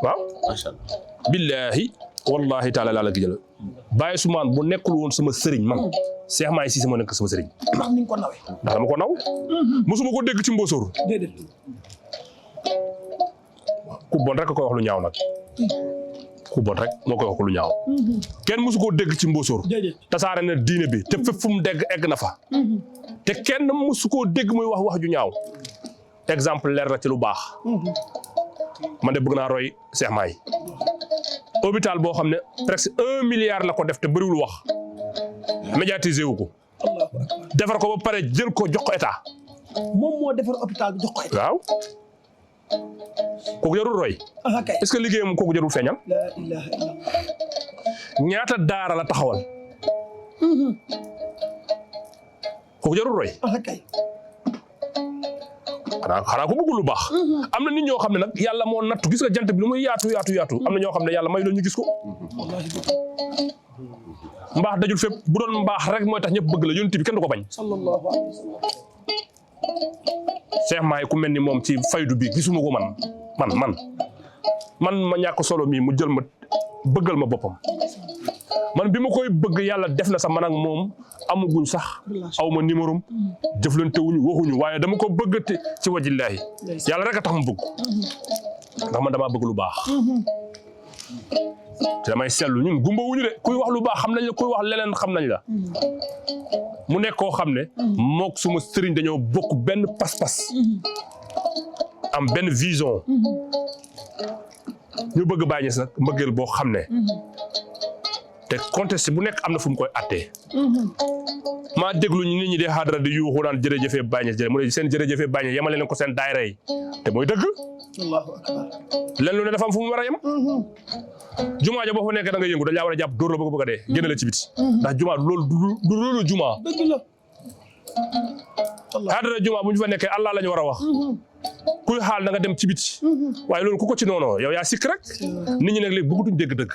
waaw. macha allah. billahi wallahi taala laa la gëjël Baye Ousmane bu nekkul woon sama sëriñ man Cheikh Mahi Cissé moo nekk sama sëriñ. ndax ni nga ko nawee. ndax dama ko naw. mosuma ko dégg ci mbóosóor. déedéet. ku bon rek koy wax lu ñaaw nag. ku bon rek moo koy wax lu ñaaw. kenn mosu koo dégg ci mbóosóor. déedéet. tasaare na diine bi te fépp fu mu dégg egg na fa. te kenn mosu koo dégg muy wax ju ñaaw. exemple leer na ci lu baax. man de bëgg naa roy Cheikh Mahi. hôpital boo xam ne presque 1 milliard la ko def te bëriwul wax. médiatiser wu ko. defar ko ba pare jël ko jox ko état. moom moo defar hôpital bi jox ko état. waaw. kooku jarul roy. kay. est-ce que liggéeyam kooku jarul feeñal. la ilaha illallah. ñaata daara la taxawal. kooku jarul roy. kay. xanaa ko bëggul lu baax. am na nit ñoo xam ne nag yàlla moo nattu gis nga jant bi lu muy yaatu am na ñoo xam ne yàlla may la ñu gis ko. mbaax dajul fépp bu doon mbaax rek mooy tax ñëpp bëgg la yonent bi kenn du ko bañ. sallallahu alayhi wa sallam. Cheikh Mahi ku mel ni moom ci faydu bi gisuma ko man ma ñàkk solo mii mu jël ma bëggal ma boppam. man bi ma koy bëgg yàlla def na sax man ak moom amuguñ sax aw ma numéro am jëflante wuñu waxuñu waaye dama ko bëgg ci wajillaahi yàlla rek a tax ma bëgg ndax man damaa bëgg lu baax. te damay seetlu ñun gumba wuñu de kuy wax lu baax xam nañ la kuy wax leneen xam nañ la. mu nekk koo xam ne mook suma sëriñ dañoo bokk benn pas-pas am benn vision ñu bëgg Baye Niass nag mbëggeel boo xam ne te contexte bu nekk am na fu mu koy attee. maa déglu ñu nit ñi de xaadara di yuuxu naan jërëjëfee Baye Niass mu ne seen jërëjëfee Baye Niass yemale leen ko seen daayira yi te mooy dëgg. allahu akbar. len lu ne dafa am fu mu war a yem. jumaa ja boo fa nekkee da nga yëngu dañ laa war a jàpp dóor la bëgg a dee génne la ci biti ndax jumaa loolu du loolu jumaa. dëgg la. xaadara jumaa bu ñu fa nekkee Allah la ñu war a wax. kuy xaal na nga dem ci biti. waaye loolu ku ko ci noonu yow yaa sikk rek. nit ñi nag léegi bëggatuñ dégg dëgg.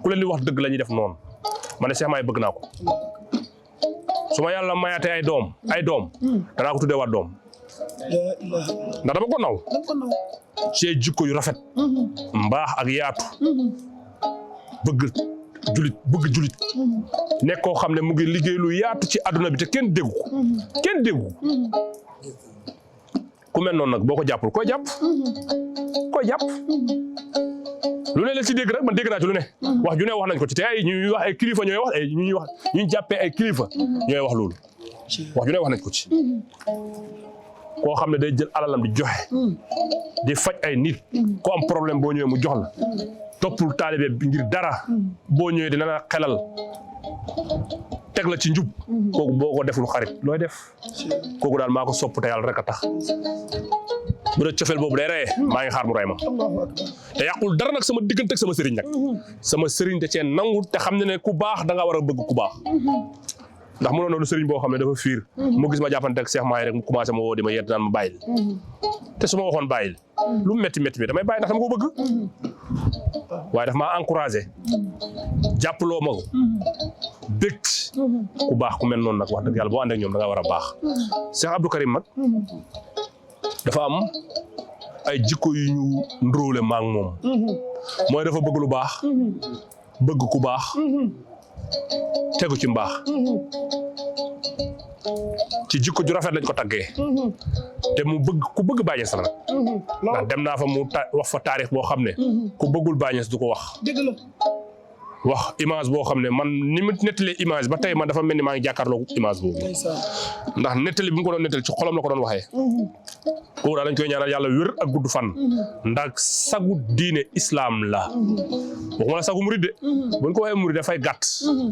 ku leen di wax dëgg la ñuy def noonu. ma ne Cheikh Mahi bëgg naa ko. su ma yàlla mayaatee ay doom danaa ko tuddee waat doom. ndax dama ko naw. ci jikko yu rafet. mbaax ak yaatu. bëgg julit nekk koo xam ne mu ngi liggéey lu yaatu ci àdduna bi te kenn déggu ku mel noonu nag boo ko jàppul koy jàpp lu ne la ci dégg rek man dégg naa ci lu ne wax ju ne wax nañ ko ci te ay ñuy wax ay kilifa ñooy wax ay ñuy jàppee ay kilifa ñooy wax loolu wax ju ne wax nañ ko ci koo xam ne day jël alalam di joxe di faj ay nit ko am problème boo ñëwee mu jox la toppul taalibe bi ngir dara boo ñëwee dina la xelal teg la ci njub kooku boo ko deful xarit looy def kooku daal maa ko sopp te yàlla rek a tax bu dee cofeel boobu day reye maa ngi xaar mu rey ma te yàqul dara nag sama diggante ak sama sëriñ nag sama sëriñ da cee nangu te xam ne ne ku baax da nga war a bëgg ku baax ndax mënoon noonu sëriñ boo xam ne dafa fiir mu gis ma jàppante ak Cheikh Mahi rek mu commencé ma woo di ma yedd naan ma bàyyil te su ma waxoon bàyyil lu métti mi damay bàyyi ndax dama ko bëgg waaye daf maa encouragé jàppaloo ma ko bég ku baax ku mel noonu nag wax dëgg yàlla boo ànd ak ñoom da nga war a baax Cheikh Abdou Karim nag dafa am ay jikko yu ñu ndróole ma ak moom mooy dafa bëgg lu baax bëgg ku baax tegu ci mbaax ci jikko ju rafet lañ ko taggee te mu bëgg ku bëgg Baye Niass nag ndax dem naa fa mu wax fa taarix boo xam ne ku bëggul Baye Niass du ko wax dëgg la wax image boo xam ne man ni mu nettalee image ba tey man dafa mel ni maa ngi jàkkaarloo image boobu ndax nettali bi mu ko doon nettali ci xolam la ko doon waxee kooku daal dañ koy ñaanal yàlla wér ak gudd fan ndax sagu diine islam la waxuma la sagu murid de buñ ko waxee murid dafay gàtt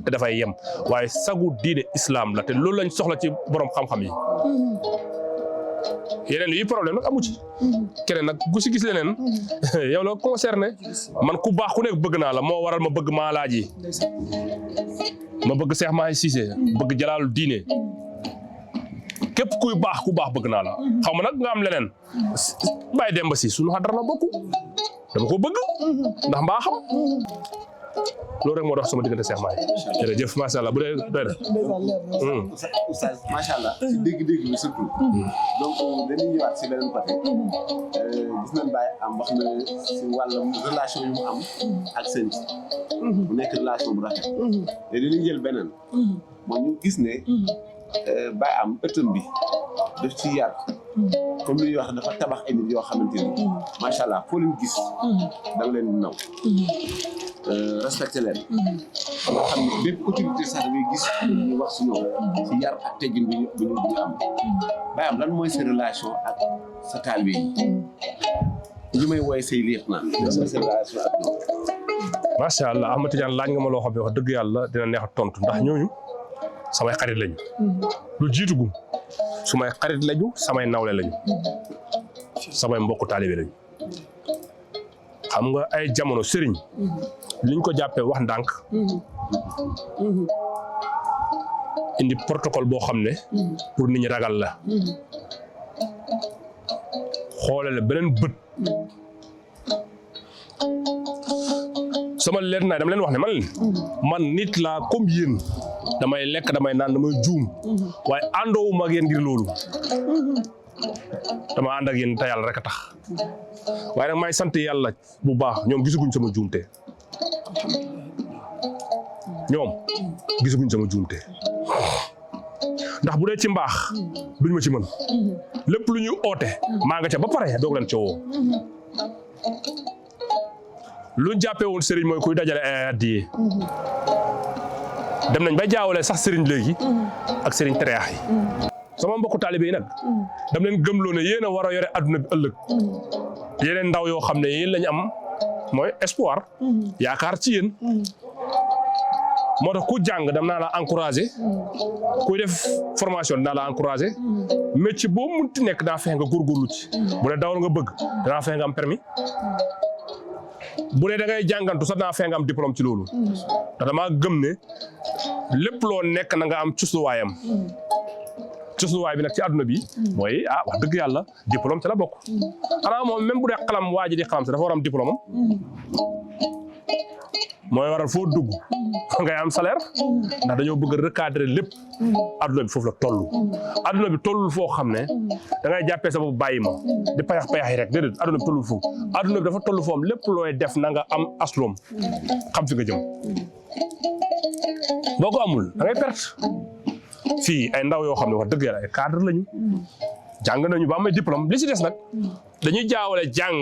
te dafay yem waaye sagu diine islam la te loolu lañ soxla ci borom xam-xam yi yeneen yi problème nag amu ci keneen nag ku si gis leneen yow la concerné man ku baax ku nekk bëgg naa la moo waral ma bëgg Maalaaji ma bëgg Cheikh Mahi Cissé bëgg Jalaalu Diine képp ku baax bëgg naa la xaw ma nag nga am leneen Baye Demba Si suñu xadar la bokk dama ko bëgg ndax mbaa xam loolu rek moo dox sama diggante Cheikh Mahi jërëjëf macha allah bu dee doy na. oustaz macha allah si dégg-dégg bi surtout. donc dañuy ñëwaat si beneen côté. gis nañ Baye am wax na si wàllum relation yu mu am ak sëñ bi. bu nekk relation bu rafet. te dañuy jël beneen. mooy ñu gis ne. Baye am ëttam bi daf ci yar. comme li ñuy wax dafa tabax ay nit yoo xamante ni. macha allah foo leen gis. da nga leen di naw. respecté leen. nga xam ne bépp autorité sax dangay gis ñu wax si ñoom si yar ak teggin bi ñu am Baye am lan mooy sa relation ak sa taalibe yi li may wooye say liix naan sa relation ak ñoom. macha allah Ahmad Tidiane laaj nga ma loo xam ne wax dëgg yàlla dina neex a tontu ndax ñooñu samay xarit lañu lu jiitu gum sumay xarit lañu samay nawle lañu samay mbokku taalibe lañu xam nga ay jamono sëriñ liñ ko jàppee wax ndànk indi protocole boo xam ne pour nit ñi ragal la xoole la beneen bët sama leer naa dama leen wax ne man nit laa comme yéen damay lekk damay naan damay juum waaye àndoowuma ak yéen ngir loolu dama ànd ak yéen te yàlla rek a tax waaye nag may sant yàlla bu baax ñoom gisaguñ sama juumte ndax bu dee ci mbaax duñ ma ci mën lépp lu ñuy oote maa nga ca ba pare doog leen ca woo luñ jàppee woon sëriñ mooy kuy dajale ay addiye dem nañ bay jaawale sax sëriñ léegi ak sëriñ tereex yi sama mbokku taalibe yi nag dam leen gëmloo ne yéen a war a yore adduna bi ëllëg yeneen ndaw yoo xam ne yéen lañ am mooy espoir yaakaar ci yéen moo tax ku jàng dam naa la encouragé kuy def formation dinaa la encouragé métier boo munti nekk daa fexe nga góorgóorlu ci bu dee dawal nga bëgg danaa fexe nga am permis bu dee da ngay jàngantu sax danaa fexe nga am diplôme ci loolu ndax damaa gëm ne lépp loo nekk na nga am cusluwaayam cusluwaay bi nag ci àdduna bi mooy wax dëgg yàlla diplôme ci la bokk xanaa moom même bu dee xalam waa ji di xalam si dafa war am diplôme am mooy waral foo dugg ngay am salaire ndax dañoo bëgg a recadrer lépp adduna bi foofu la toll adduna bi tollul foo xam ne da ngay jàppee sa bopp bàyyi ma di payax yi rek déedéet adduna bi tollul foofu adduna bi dafa toll foofu lépp looy def na nga am asloom xam fi nga jëm boo ko amul da ngay perte fii ay ndaw yoo xam ne wax dëgg yàlla ay cadre lañu jàng nañu ba amee diplôme li ci des nag dañuy jaawale jàng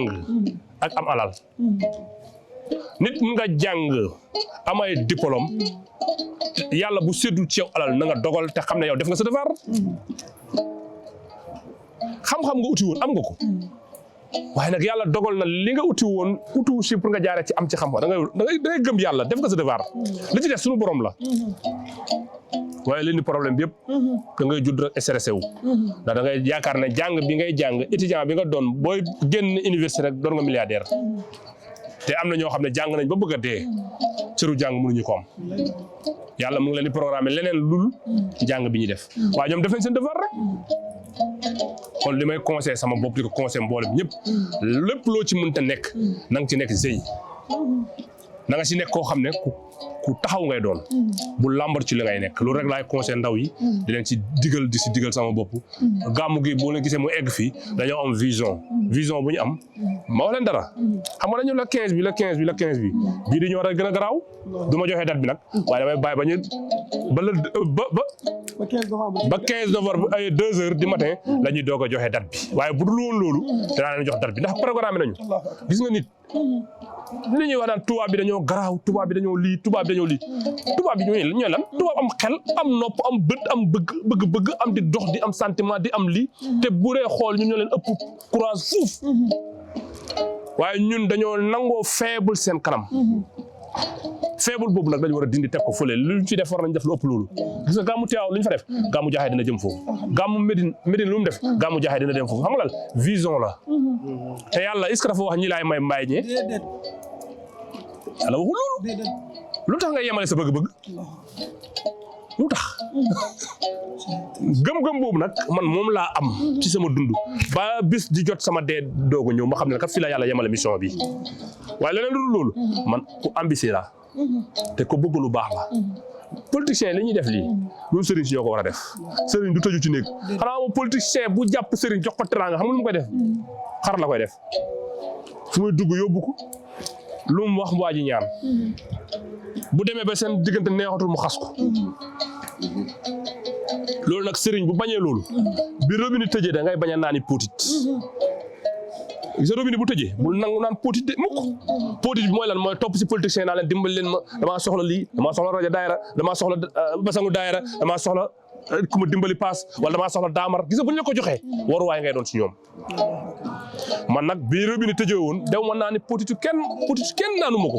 ak am alal nit mun nga jàng amay diplôme yàlla bu séddul ci yow alal na nga dogal te xam ne yow def nga sa devoir xam-xam nga uti woon am nga ko waaye nag yàlla dogal na li nga uti woon utiwu si pour nga jaaree ci am ci xam-xam da ngay gëm yàlla def nga sa devoir li ci des suñu borom la waaye leen di problème bi yëpp da ngay judd rek stressé wu ndax da ngay yaakaar ne jàng bi ngay jàng étudiant bi nga doon booy génn université rek doon nga milliardaire te am na ñoo xam ne jàng nañ ba bëgg a dee cëru jàng mënuñu ko am yàlla mu ngi leen di programmer leneen lul jàng bi ñuy def waaye ñoom def nañ seen devoir rek kon li may conseillé sama bopp di ko conseillé mboolem ñëpp lépp loo ci mënta nekk na nga ci nekk sëy na nga si nekk koo xam ne ku taxaw ngay doon bu lambar ci li ngay nekk loolu rek laay conseillé ndaw yi di leen ci digal sama bopp gàmmu gi boo leen gisee mu egg fii dañoo am vision bu ñu am ma wax leen dara xam nga dañu la 15 bi bii di ñu war a gën a garaaw du ma joxe date bi nag waaye damay bàyyi ba ñu ba 15 novembre ay 2 heures du matin la ñuy doog a joxe date bi waaye bu dul woon loolu danaa leen jox date bi ndax programme nañu gis nga nit li ñuy wax naan tubaab bi dañoo garaaw tubaab bi dañoo lii tubaab dañoo lii tubaab yi ñooy lan tubaab am xel am nopp am bët am bëgg am di dox di am sentiment di am lii te bu dee xool ñun ñoo leen ëpp courage fuuf waaye ñun dañoo nangoo faible seen kanam faible boobu nag dañu war a dindi teg ko fële lu ñu ci def war nañ def lu ëpp loolu gis nga gàmmu Tiwaawan lu ñu fa def gàmmu Jaxaay dina jëm foofu gàmmu Médine lu mu def gàmmu Jaxaay dina dem foofu xam nga lan vision la te yàlla est-ce que dafa wax ñi laay may mbaay ñee yàlla waxul loolu lu tax nga yemale sa bëgg-bëgg lu tax gëm-gëm boobu nag man moom laa am ci sama dund ba bis di jot sama dee doogu ñëw ma xam ne kat fii la yàlla yemale mission bi waaye leneen lu dul loolu man ku ambitieux la te ko bëgg lu baax la politicien li ñuy def lii loolu sëriñ si ñoo ko war a def sëriñ du tëju ci néeg xanaa moom politicien bu jàpp sëriñ jox ko teraanga xam nga lu mu koy def xar la koy def fu muy dugg yóbbu ko lu mu wax waa ji ñaan bu demee ba seen diggante neexatul mu xas ko loolu nag sëriñ bu bañee loolu bi robinet tëjee da ngay bañ a naani póotit gis nga robinet bu tëjee bul nangu naan póotit de mukk póotit bi mooy lan mooy topp si politicien naa leen dimbali leen ma damaa soxla lii damaa soxla rajo daayira damaa soxla basangu daayira damaa soxla ku ma dimbali paas wala damaa soxla daamar gis nga bu ñu la ko joxee waruwaay ngay doon si ñoom man nag bi robinet tëjee woon dew ma naa ni póotitu kenn naanu ma ko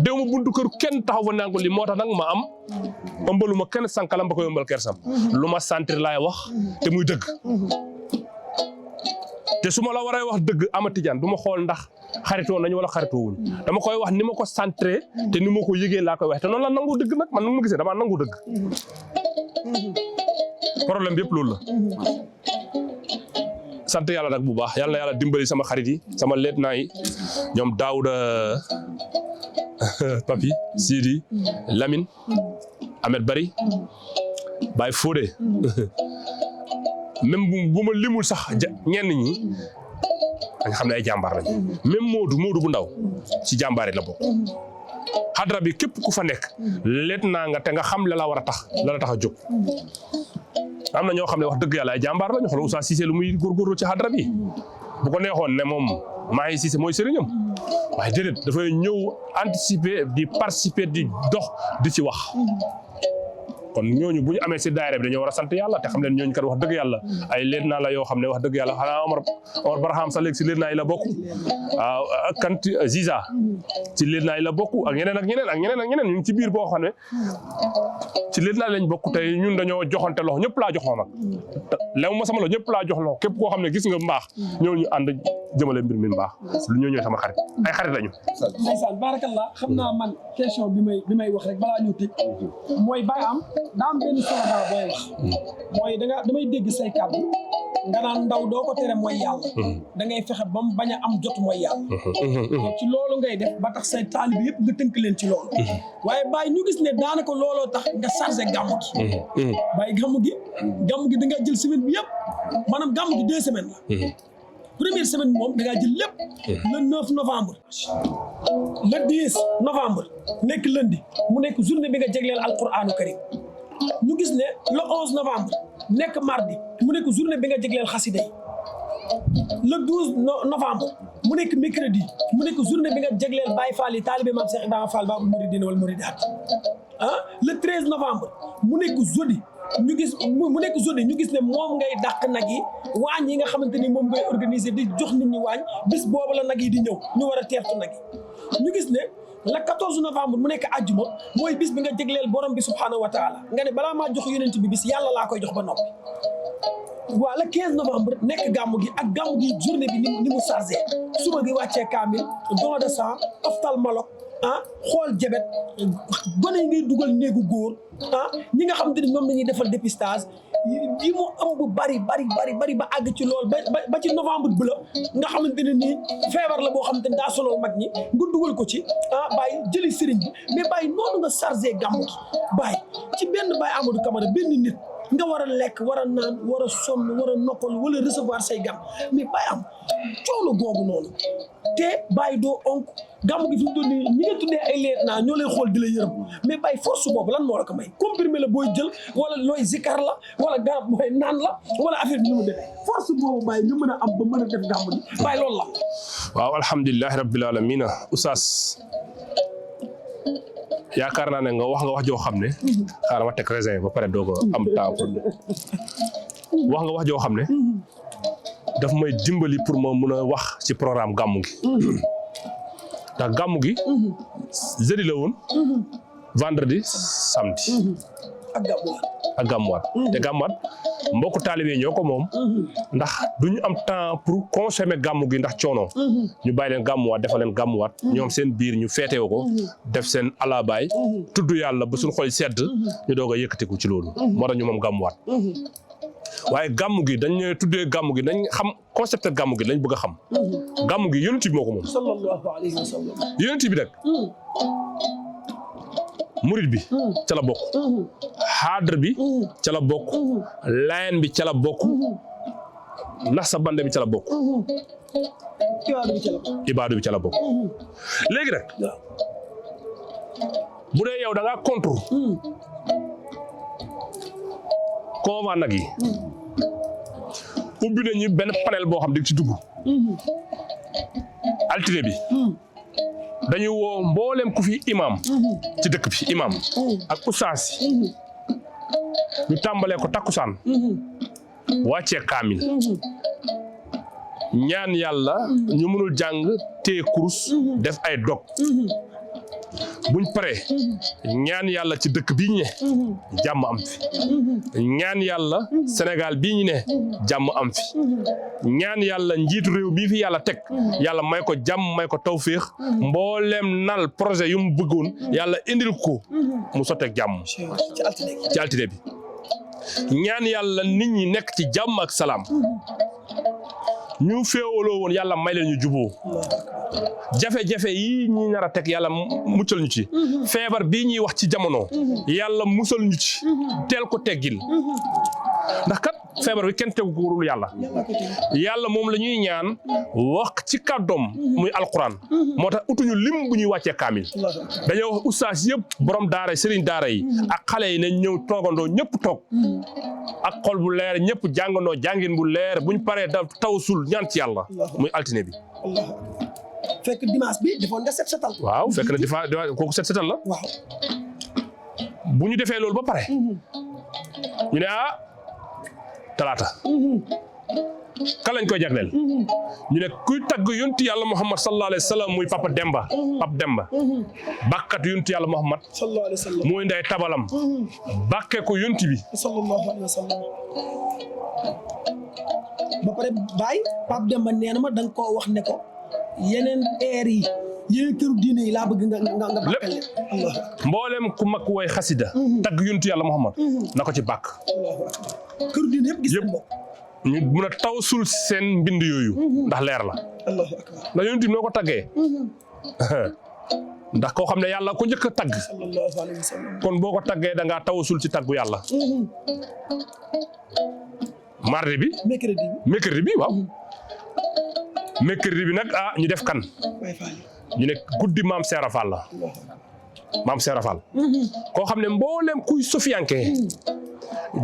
dew ma buntu kër kenn taxaw fa naan ko li moo tax nag ma am ëmbalu ma kenn sànkalam ba koy ëmbal kersam lu ma sentir laay wax te muy dëgg te su ma la waree wax dëgg ama tijaan du ma xool ndax xaritoo nañu wala xaritoo wuñ dama koy wax ni ma ko centré te ni ma ko yëgee laa koy wax te noonu la nangu dëgg nag man nu ma gisee damaa nangu dëgg problème bi yëpp loolu la sant yàlla nag bu baax yàlla na yàlla dimbali sama xarit yi sama leet naa yi ñoom Daouda Papi Sidi Lamine Ahmed Bari Baye Fodé même bu ma limul sax ñenn ñi nga xam ne ay jàmbaar lañ même Modou bu ndaw ci jàmbaar yi la bokk xadra bi képp ku fa nekk leet naa nga te nga xam la war a tax la tax a jóg am na ñoo xam ne wax dëgg yàlla ay jàmbaar la ñu xool Oustaz Cissé lu muy góorgóorlu ci xadra bi bu ko neexoon ne moom Mahi Cissé mooy sëriñam waaye déedéet dafay ñëw anticiper di participer di dox di ci wax kon ñooñu bu ñu amee si daayira bi dañoo war a sant yàlla te xam leen ñooñu kat wax dëgg yàlla ay leen naa la yoo xam ne wax dëgg yàlla xanaa Omar Barham sax léegi si leen naa yi la bokk waaw Kanti Ziza ci leen naa yi la bokk ak ñeneen ak ñeneen ñu ngi ci biir boo xam ne ci leen naa lañ bokk tey ñun dañoo joxante loxo ñëpp laa jox loxo nag lew ma sama loxo ñëpp laa jox loxo képp koo xam ne gis nga mbaax ñoo ñu ànd jëmale mbir mi mbaax lu ñoo ñooy sama xarit ay xarit lañu. ndeysaan barakallah xam naa man question bi may wax rek balaa ñu tëj mooy Baye Am daa am benn slogan booy wax mooy damay dégg say kàddu nga naan ndaw doo ko tere mooy yàlla da ngay fexe ba mu bañ a am jot mooy yàlla ci loolu ngay def ba tax say taalib yëpp nga tënk leen ci loolu waaye Baye ñu gis ne daanaka looloo tax nga chargé gàmmu gi Baye gàmmu gi da nga jël semaine bi yëpp maanaam gàmmu gi 2 semaines la première semaine bi moom da ngaa jël lépp le 9 novembre le 10 novembre nekk lundi mu nekk journée bi nga jégleel alquranu karim ñu gis ne le 11 novembre nekk mardi mu nekk journée bi nga jégleel xasida yi le 12 novembre mu nekk mercredi mu nekk journée bi nga jégleel Baye Fall yi taalibe Maam Cheikh Ibrahima Fall Babul Mouridina wal Mouridaat le 13 novembre mu nekk jeudi ñu gis ne moom ngay dàq nag yi waañ yi nga xamante ni moom ngay organiser di jox nit ñi waañ bis boobu la nag yi di ñëw ñu war a teertu nag yi ñu gis ne le 14 novembre mu nekk àjjuma mooy bis bi nga jégleel borom bi subhaanahu wa taala nga ne balaa maa jox yonent bi bis yàlla laa koy jox ba noppi waaw le 15 novembre nekk gàmmu gi ak gàmmu gi journée bi ni mu chargé suba gi wàccee kaamil don de sang oftal malok xool jabet gone yi ngay dugal néegu góor ñi nga xamante ni ñoom dañuy defal dépistage yi mu ëmb bari ba àgg ci lool ba ci novembre bu la nga xamante ne nii feebar la boo xamante ni daa sonal mag ñi nga dugal ko ci Baye jëli sëriñ bi mais Baye noonu nga chargé gàmmu gi Baye ci benn Baye Amadou Camara benn nit nga war a lekk war a naan war a sonn war a noppal wala recevoir say gan mais Baye am coono googu noonu te Baye doo onk gàmmu gi fi mu doon nii ñi nga tuddee ay leet naa ñoo lay xool di la yërëm mais Baye force boobu lan moo la ko may comprimé la booy jël wala looy zikar la wala garab booy naan la wala affaire bi ni mu demee force boobu Baye ñu mën a am ba mën a def gàmmu gi Baye loolu la. waaw alhamdulilah rabbil alamin Oustaz yaakaar naa ne nga wax joo xam ne xaaral ma teg raisin ba pare doo ko am temps wax nga wax joo xam ne daf may dimbali pour ma mun a wax ci programme gàmmu gi ndax gàmmu gi jeudi la woon vendredi samedi ak gàmmuwaat te gàmmuwaat mbokku taalibe ñoo ko moom ndax duñu am temps pour consommer gàmmu gi ndax coono ñu bàyyi leen gàmmuwaat defal leen gàmmuwaat ñoom seen biir ñu feetewo ko def seen alabaay tudd yàlla ba suñu xol sedd ñu doog a yëkkatiku ci loolu moo tax ñu moom gàmmuwaat waaye gàmmu gi dañ tuddee gàmmu gi dañ xam concept gàmmu gi lañ bëgg a xam gàmmu gi yonent bi moo ko moom sallallahu alayhi wa sallam yonent bi nag murid bi ca la bokk xaadar bi ca la bokk layen bi ca la bokk nax sa bande bi ca la bokk ibaadu bi ca la bokk léegi nag bu dee yow da ngaa contre convent nag yi ubbi nañu benn panel boo xam di ci dugg altine bi dañuy woo mboolem ku fi imam ci dëkk bi imam ak ustaas ñu tàmbalee ko takkusaan wàccee kaamil ñaan yàlla ñu mënul jàng téye kurus def ay dog buñ paree ñaan yàlla ci dëkk bii ñu ne jàmm am fi ñaan yàlla Sénégal bii ñu ne jàmm am fi ñaan yàlla njiitu réew bii fi yàlla teg yàlla may ko jàmm may ko tawféex mbooleem nal projet yu mu bëggoon yàlla indil ko mu sotteeg jàmm ci altine bi ñaan yàlla nit ñi nekk ci jàmm ak salaam ñu féewaloo woon yàlla may leen ñu juboo jafe-jafe yi ñi nar a teg yàlla muccal ñu ci feebar bii ñuy wax ci jamono yàlla musal ñu ci teel ko teggil ndax kat feebar bi kenn tegu ko wurul yàlla moom la ñuy ñaan wax ci kàddoom muy alquran moo tax utuñu lim bu ñuy wàccee kaamil dañoo wax ustaas yëpp borom daara yi sëriñ daara yi ak xale yi nañ ñëw toogandoo ñëpp toog ak xol bu leer ñëpp jàngandoo jàngin bu leer buñ paree da tawasul ñaan ci yàlla muy altine bi fekk dimanche bi defoon nga set setal waaw fekk na difa kooku set setal la waaw bu ñu defee loolu ba pare ñu ne talaata kan lañ koy jagleel ñu ne kuy tagg yontu yàlla Muhammad sallallahu alayhi wa sallam muy Papa Demba bàkkat yontu yàlla Muhammad sallallahu alayhi wa sallam mooy nday tabalam bàkkee ko yontu bi sallallahu alayhi wa sallam ba pare Baye Pape Demba nee na ma da nga koo wax ne ko yeneen air yi yeneen këru diine yi laa bëgg nga bàkkal leen mboolem ku mag way xasida tagg yontu yàlla Muhammad na ko ci bàkk këru diine yëpp gis nañ ko ñu mun a tawasul seen mbind yooyu ndax leer la allahu akbar ndax yonent bi noo ko taggee ndax koo xam ne yàlla ko njëkk a tagg sallallahu alayhi wa sallam kon boo ko taggee da ngaa tawasul ci taggu yàlla mardi bi mercredi bi waaw mercredi bi nag ñu def kan ñu ne guddi maam Seera Fall la maam Seera Fall koo xam ne mboolem kuy sofiyanke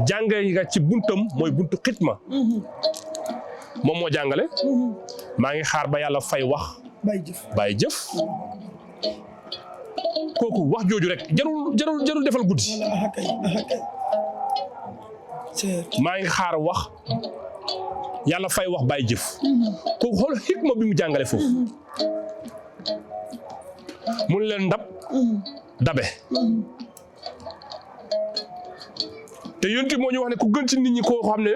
jànge nga ci buntam mooy buntu xitma moom moo jàngale maa ngi xaar ba yàlla fay wax bàyyi jëf kooku wax jooju rek jarul defal guddi maa ngi xaar wax yàlla fay wax bàyyi jëf kooku xool xikma bi mu jàngale foofu mun leen ndab dabe te yonti moo ñu wax ne ku gën ci nit ñi koo xam ne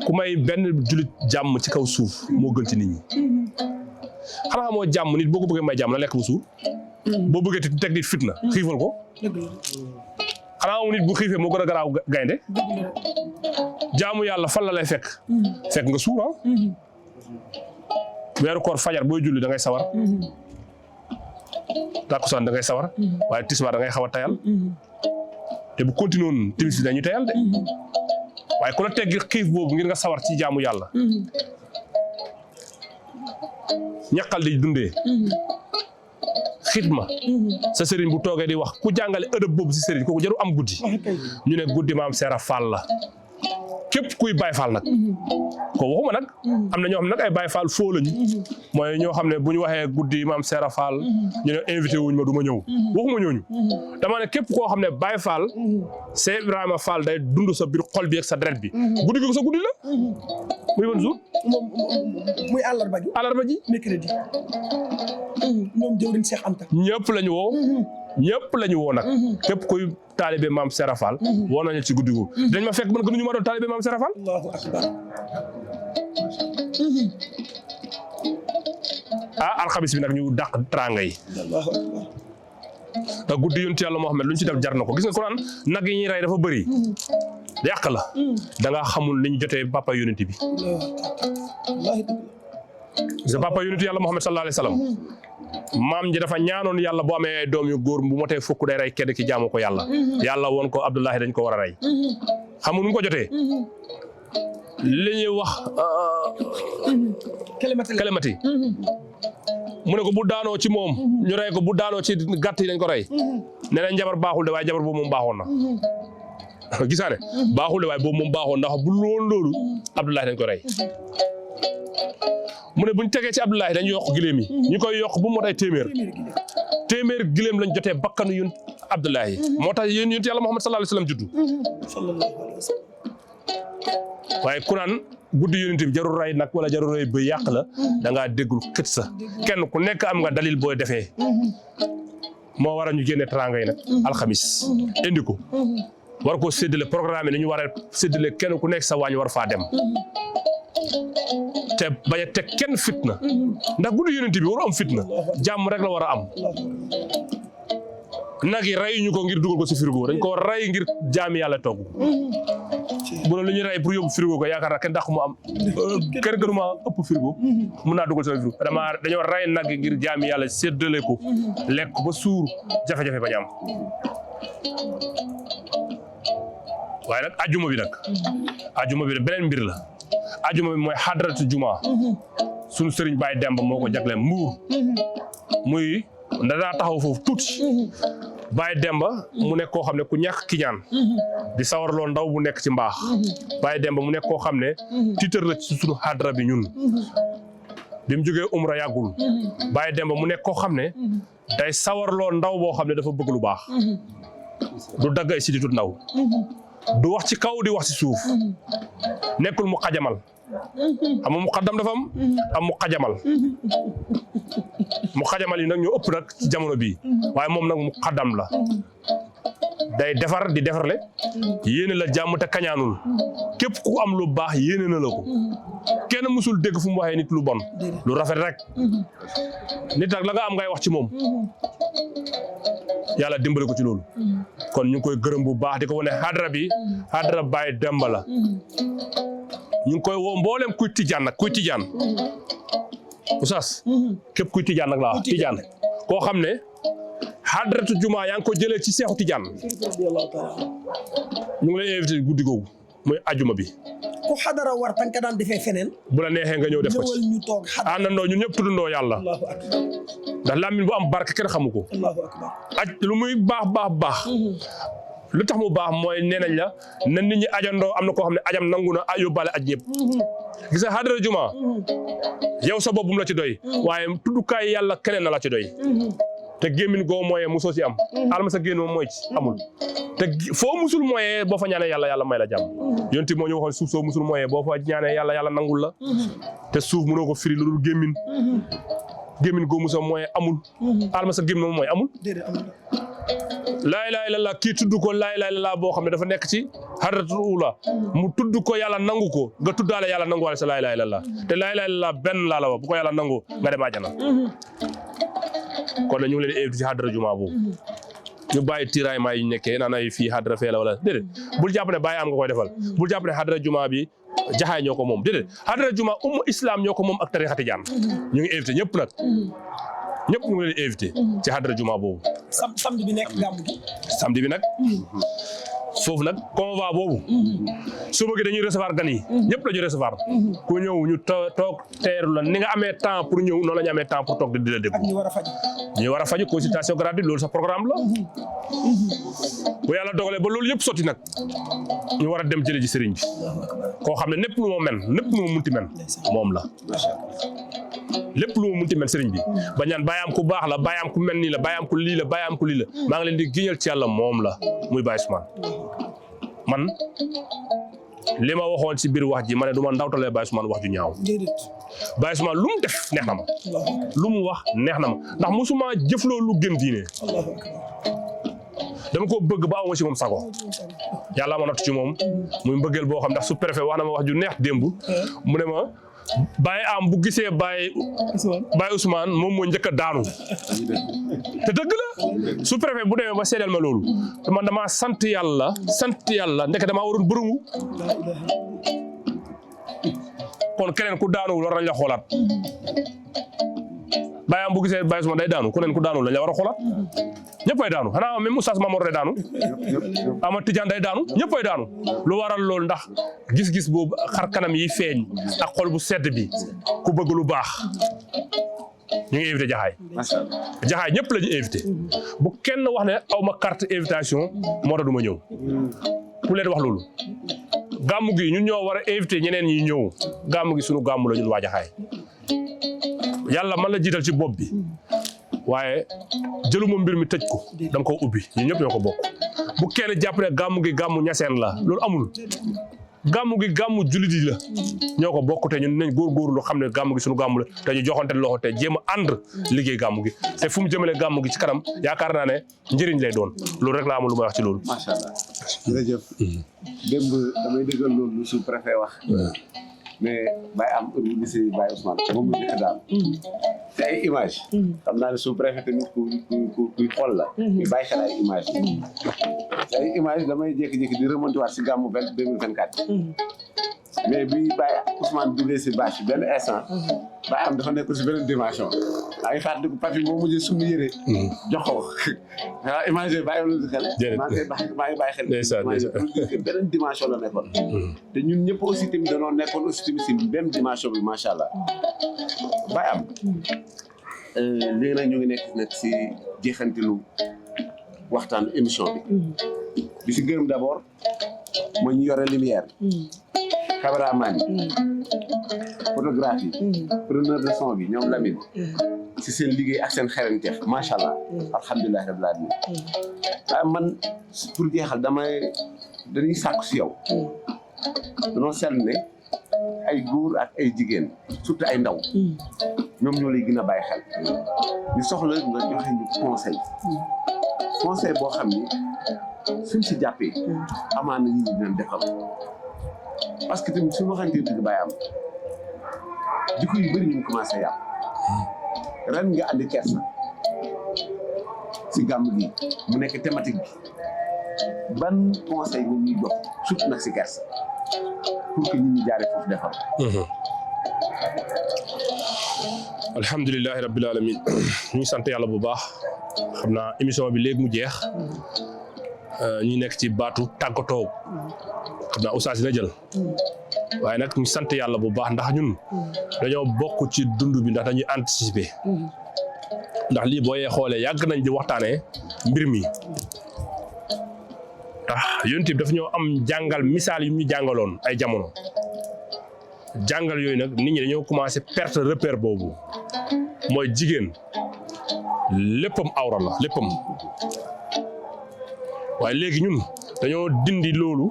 ku may benn julit jàmm ci kaw suuf moo gën ci nit ñi xanaa moo jàmm nit boo ko bëggee may jàmm na lekk bu suur boo bëggee teg nit fitna xiifal ko xanaa nit bu xiifee moo gën a garaaw gaynde jaamu yàlla fan la lay fekk nga suur weeru koor fajar booy julli da ngay sawar takkusaan da ngay sawar waaye tisbaar da ngay xaw a tayal te bu continué woon timis bi dañuy tayal de waaye ku la teggi xiif boobu ngir nga sawar ci jaamu yàlla ñaqal di dundee xidma sa sëriñ bu toogee di wax ku jàngale ëdëb boobu si sëriñ kooku jaru am guddi ñu ne guddi maam Seera Fall la képp kuy Baye Fall nag ko waxuma nag am na ñoo xam ne nag ay Baye Fall foo lañu mooy ñoo xam ne bu ñu waxee guddi maam Serap Fall ñu ne invité wuñ ma du ma ñëw waxuma ñooñu dama ne képp koo xam ne Baye Fall Cheikh Ibrahima Fall day dund sa biir xol bi ak sa deret bi guddi gi sa guddi la muy ban jour muy àllarba ji mercredi ñoom jëwriñ Cheikh Anta ñëpp lañu woo ñëpp lañu woo nag képp kuy taalibe maam Serap Fall woo nañu ci guddi googu dañ ma fekk man gënuñu ma doon taalibe maam Serap Fall Allahu akbar alxamis bi nag ñu dàq tranga yi Allahu akbar te guddi yonent Yàlla Muhammad lu ñu ci def jar na ko gis nga ko naan nag yi ñuy rey dafa bëri yàq la da nga xamul li ñu jotee papa yonent bi sa papa yonent Yàlla Muhammad sallallahu alayhi wa sallam maam ji dafa ñaanoon yàlla bu amee doom yu góor bu motee fukk day rey kenn ki jaamu ko yàlla yàlla woon ko Abdullahi dañ ko war a rey xamul nu mu ko jotee li ñuy wax kelemati mu ne ko bu daanoo ci moom ñu rey ko bu daanoo ci gàtt yi dañ ko rey nee na njabar baaxul de waaye njabar boobu moom baaxoon na gisaane baaxul de waaye boobu moom baaxoon ndax bu loolu Abdullahi dañ ko rey mu ne buñ tegee ci Abdullahi dañu yokk giléem yi ñu koy yokk bu mu mot ay téeméer giléem lañ jotee bakkanu yun Abdullahi moo tax yéen yonent Yàlla Muhammad sallallahu alayhi wa sallam juddu waaye ku naan guddi yonent bi jarul ray nag wala jarul ray ba yàq la da ngaa déggul xët sa kenn ku nekk am nga dalil booy defee moo war a ñu génne tranga yi nag alxamis indi ko war koo séddale programme ni ñu war a séddale kenn ku nekk sa waañ war faa dem te bañ a teg kenn fitna ndax guddi yonent bi waru am fitna jàmm rek la war a am nag yi rey ñu ko ngir dugal ko si frigo dañ ko rey ngir jaami yàlla togg bu doon lu ñuy rey pour yóbbu frigo ko yaakaar naa kenn dàq mu am kenn gënu ma ëpp frigo mun naa dugal sama frigo dañoo rey nag yi ngir jaami yàlla séddale ko lekk ba suur jafe-jafe bañ am waaye nag ajuma bi beneen mbir la ajuma bi mooy xadratu juma sunu sëriñ Baye Demba moo ko jagleel Mbuur muy daa taxaw foofu tuuti Baye Demba mu nekk koo xam ne ku ñàkk kiñaan di sawarloo ndaw bu nekk ci mbaax Baye Demba mu nekk koo xam ne tiitër la ci sunu xadra bi ñun bi mu jógee umra yàggul Baye Demba mu nekk koo xam ne day sawarloo ndaw boo xam ne dafa bëgg lu baax du dagg ay siditut ndaw du wax ci kaw di wax ci suuf nekkul mu xajamal xam nga mu xaddam dafa am mu xajamal mu xajamal yi nag ñoo ëpp nag ci jamono bii waaye moom nag mu xaddam la day defar di defarle yéene la jàmm te kañaanul képp ku am lu baax yéene na la ko kenn mësul dégg fu mu waxee nit lu bon lu rafet rek nit nag la nga am ngay wax ci moom yàlla dimbale ko ci loolu kon ñu ngi koy gërëm bu baax di ko wane xadra bi xadra Baye Demba la ñu ngi koy woo mboolem kuy tijaan nag kuy tijaan oustaz képp kuy tijaan nag laa wax tijaan koo xam ne xadratu juma yaa ngi ko jëlee ci seexu tijaan ñu ngi lay invité guddi googu muy ajuma bi ku xadara war tan ka daan defee feneen bu la neexee nga ñëw def ko ci ñu toog àndandoo ñun ñëpp tuddandoo yàlla Allahu akbar ndax làmmiñ bu am barke kenn xamu ko Allahu akbar aj lu muy baax lu tax mu baax mooy nee nañ la na nit ñi ajandoo am na koo xam ne ajam nangu na yóbbaale aj ñëpp gis nga xadara juma yow sa bopp bu mu la ci doy waaye tuddukaay yàlla keneen na la ci doy te gémmin goo mooyee musoo ci am alma sa génn moom mooy ci amul te foo musul mooyee boo fa ñaanee yàlla may la jàmm yonti moo ñu waxoon suuf soo musul mooyee boo fa ñaanee yàlla nangul la te suuf mënoo ko firi lu dul gémmin goo musa mooyee amul alma sa gémmin moom mooy amul laa ilaaha illallaah kii tudd ko laa ilaaha illallaah boo xam ne dafa nekk ci hadratul ula mu tudd ko yàlla nangu ko nga tuddaale yàlla nanguwaale sa laa ilaaha illallaah te laa ilaaha illallaah benn laa la wax bu ko yàlla nangu nga dem àjjana kon nag ñu ngi leen di invité ci hadra juma boobu ñu bàyyi tiraillement yi ñu nekkee naan ay fii hadra fee la wala déedéet bul jàpp ne bàyyi am nga koy defal bul jàpp ne hadra juma bi jaxaay ñoo ko moom déedéet hadra juma islam ñoo ko moom ak tarixa tijaan ñu ngi invité ñëpp nag ñëpp ñu ngi leen di invité ci hadra juma boobu samedi bi nekk gàmmu gi samedi bi nag foofu nag convoi boobu suba gi dañuy recevoir gan yi ñëpp la ñu recevoir ku ñëw ñu toog teeru la ni nga amee temps pour ñëw noonu la ñu amee temps pour toog di la déglu. ak ñi war a faju. ñi war a faju consultation gratuite loolu sa programme la bu yàlla dogalee ba loolu yëpp sotti nag ñu war a dem jële ji sëriñ bi koo xam ne lépp lu ma men lépp lu ma munti men moom la lépp lu ma munti men sëriñ bi ba ñaan bàyyi am ku baax la bàyyi am ku mel nii la bàyyi am ku lii la bàyyi am ku lii la maa ngi leen di giñal ci yàlla moom la muy Baye Ousmane man li ma waxoon ci biir wax ji ma ne du ma ndawtalee Baye Ousmane wax ju ñaaw Baye Ousmane lu mu def neex na ma lu mu wax neex na ma ndax mosuma jëfloo lu gën diine dama ko bëgg ba awma ci moom sago yàlla ma natt ci moom muy mbëggeel boo xam ndax su préfet wax na ma wax ju neex démb mu ne ma Baye am bu gisee Baye Ousmane moom moo njëkk a daanu te dëgg la su préfet bu demee ba seedeel ma loolu te man damaa sant yàlla ndeke damaa waroon bërëngu kon keneen ku daanuwul war nañ la xoolaat Baye am bu gisee Baye Ousmane day daanu keneen ku daanuwul lañ la war a xoolaat ñëppay daanu xanaa même Oustaz Mamour day daanu Ama Tidiane day daanu ñëppay daanu lu waral loolu ndax gis-gis boobu xar kanam yi feeñ ak xol bu sedd bi ku bëgg lu baax ñu ngi invité jaxaay ñëpp la ñu invité bu kenn wax ne aw ma carte invitation moo tax du ma ñëw ku leen wax loolu gàmmu gi ñun ñoo war a invité ñeneen ñi ñëw gàmmu gi sunu gàmmu la ñun waa jaxaay yàlla man la jiital ci bopp bi waaye jëluma mbir mi tëj ko dama ko ubbi ñun ñëpp ñoo ko bokk bu kenn jàpp ne gàmmu gi gàmmu ñaseen la loolu amul gàmmu gi gàmmu jullit yi la ñoo ko bokk te ñun nañ góorgóorlu xam ne gàmmu gi suñu gàmmu la te ñu joxante loxo te jéem a ànd liggéey gàmmu gi te fu mu jëmale gàmmu gi ci kanam yaakaar naa ne njëriñ lay doon loolu rek laa amul lu may wax ci loolu. macha allah jërëjëf. démb damay déggal loolu su préfet wax. mais Baye am heure bu gisee Baye Ousmane moom mu njëkk daal te ay image xam naa ne sous préfet tamit kuy xool la ñu bàyyi xel ay image te ay image damay jékki-jékki di remonté waat si gàmmu 2024 mais bi Baye Ousmane duggee si bâche benn instant Baye am dafa nekk si beneen dimension maa ngi fàttaliku papi moo mujjee suñu yëre jox ko waaw image yooyu bàyyi lu xel maa ngi bàyyi xel beneen dimension la nekkoon te ñun ñëpp aussi tamit dañoo nekkoon aussi tamit si même dimension bi macha allah Baye am léegi nag ñu ngi nekk nag si jeexantilu waxtaanu émission bi si gërëm d'abord mooy ñu yore lumière caméraman yi photographie preneur de son bi ñoom Lamine si seen liggéey ak seen xeranteef macha allah alhamdulilah rabbil alamin waaye man pour jeexal dañuy sàkku si yow danoo seetlu ne ay góor ak ay jigéen surtout ay ndaw ñoom ñoo lay gën a bàyyi xel ñu soxla nga joxe ñu conseil boo xam ni suñ si jàppee amaana ñi ñu dinañ defal parce que tamit suñu waxantee dëgg Baye am jikko yu bëri ñu ngi commencé yàq ren nga andi kersa si gàmm gi mu nekk thématique bi ban conseil nga ñuy jox surtout nag si kersa pour que ñi ñu jaaree foofu defal alhamdulilahi rabbil alamin ñu sant yàlla bu baax xam naa émission bi léegi mu jeex ñu nekk ci baatu tàggatoo xam naa Oustaz dina jël waaye nag ñu sant yàlla bu baax ndax ñun dañoo bokk ci dund bi ndax dañuy anticiper ndax lii boo yee xoolee yàgg nañ di waxtaanee mbir mi ndax yonent bi dafa ñoo am jàngal misaal yu ñu jàngaloon ay jamono jàngal yooyu nag nit ñi dañoo commencé perte repère boobu mooy jigéen léppam awra la léppam waaye léegi ñun dañoo dindi loolu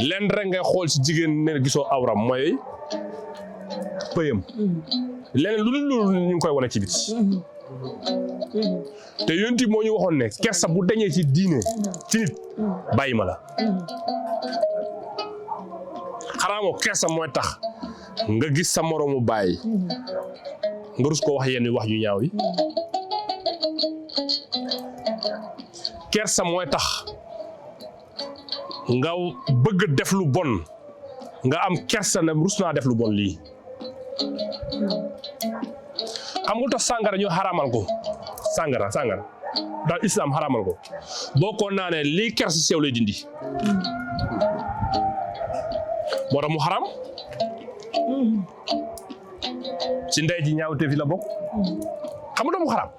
lenn rek ngay xool ci jigéen ne gisoo awram mooy pëyam leneen lu dul loolu ñu ngi koy wane ci biti te yonent bi moo ñu waxoon ne kersa bu dañee ci diine ci nit bàyyi ma la xanaa moo kersa mooy tax nga gis sa moroomu bàyyi nga rus ko wax yenn wax yu ñaaw yi kersa mooy tax nga bëgg def lu bon nga am kersa ne rus naa def lu bon lii xam nga tax sàngara ñu xaraamal ko sàngara daal islam xaraamal ko boo ko naanee lii kersa sew lay dindi moo tax mu xaraam ci ndey ji ñaawte fi la bokk xam nga doomu xaraam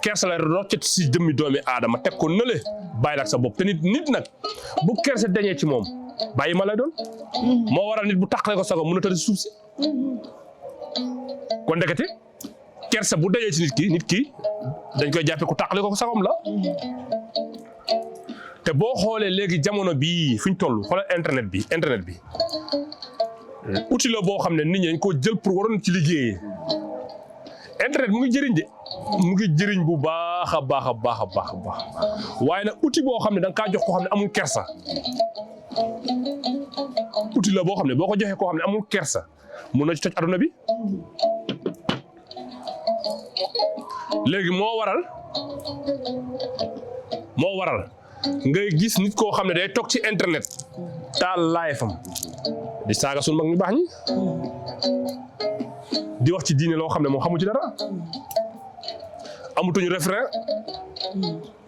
kersa la roccet si jëmmi doomi aadama teg ko nële bàyyi la ak sa bopp te nit nag bu kersa dañee ci moom bàyyi ma lay doon moo waral nit bu tàqale ko sago mën a tëdd si suuf si kon ndekete kersa bu dañee ci nit ki dañ koy jàppe ku tàqale ko sagom la te boo xoolee léegi jamono bii fi ñu toll xoolal internet bi outil la boo xam ne nit ñi dañ koo jël pour waroon ci liggéeyee internet mu ngi jëriñ de mu ngi jëriñ bu baax a baax a baax a baax a baax waaye nag outil boo xam ne da nga kaa jox koo xam ne amul kersa outil la boo xam ne boo ko joxee koo xam ne amul kersa mun na ci toj aduna bi léegi moo waral ngay gis nit koo xam ne day toog ci internet taal live am di saaga suñu mag ñu baax ñi di wax ci diine loo xam ne moom xamu ci dara amutuñu référent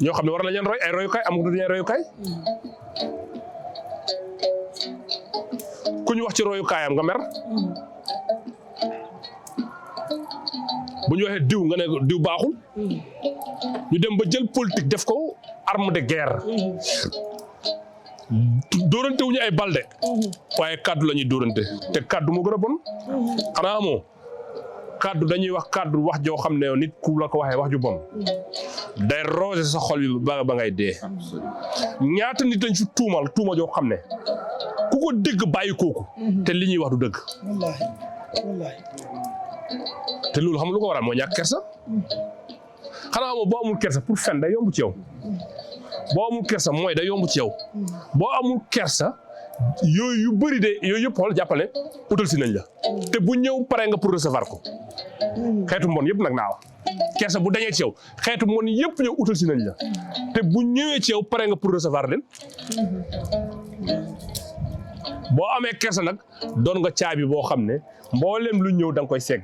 ñoo xam ne war nañ leen roy ay royukaay amutuñu ay royukaay ku ñu wax ci royukaayam nga mer bu ñu waxee diw nga ne diw baaxul ñu dem ba jël politique def ko arme de guerre dóorante wuñu ay balde waaye kaddu la ñuy dóorante te kaddu moo gën a bon xanaa amoo kaddu dañuy wax kaddu wax joo xam ne nit ku la ko waxee wax ju bon day roose sa xol bi ba ngay dee ñaata nit lañ fi tuuma joo xam ne ku ko dégg bàyyi kooku te li ñuy wax du dëgg wallaahi te loolu xam lu ko waral moo ñàkk kersa xanaa moom boo amul kersa pour fen day yomb ci yow boo amul kersa mooy day yomb ci yow boo amul kersa yooyu yu bëri de yooyu yëpp xool jàppale utal si nañ la te bu ñëw pare nga pour recevoir ko xeetu mbon yëpp nag naa wax kersa bu dañee ci yow xeetu mbon yëpp ñëw utal si nañ la te bu ñëwee ci yow pare nga pour recevoir leen boo amee kersa nag doon nga caabi boo xam ne mboolem lu ñëw da nga koy segg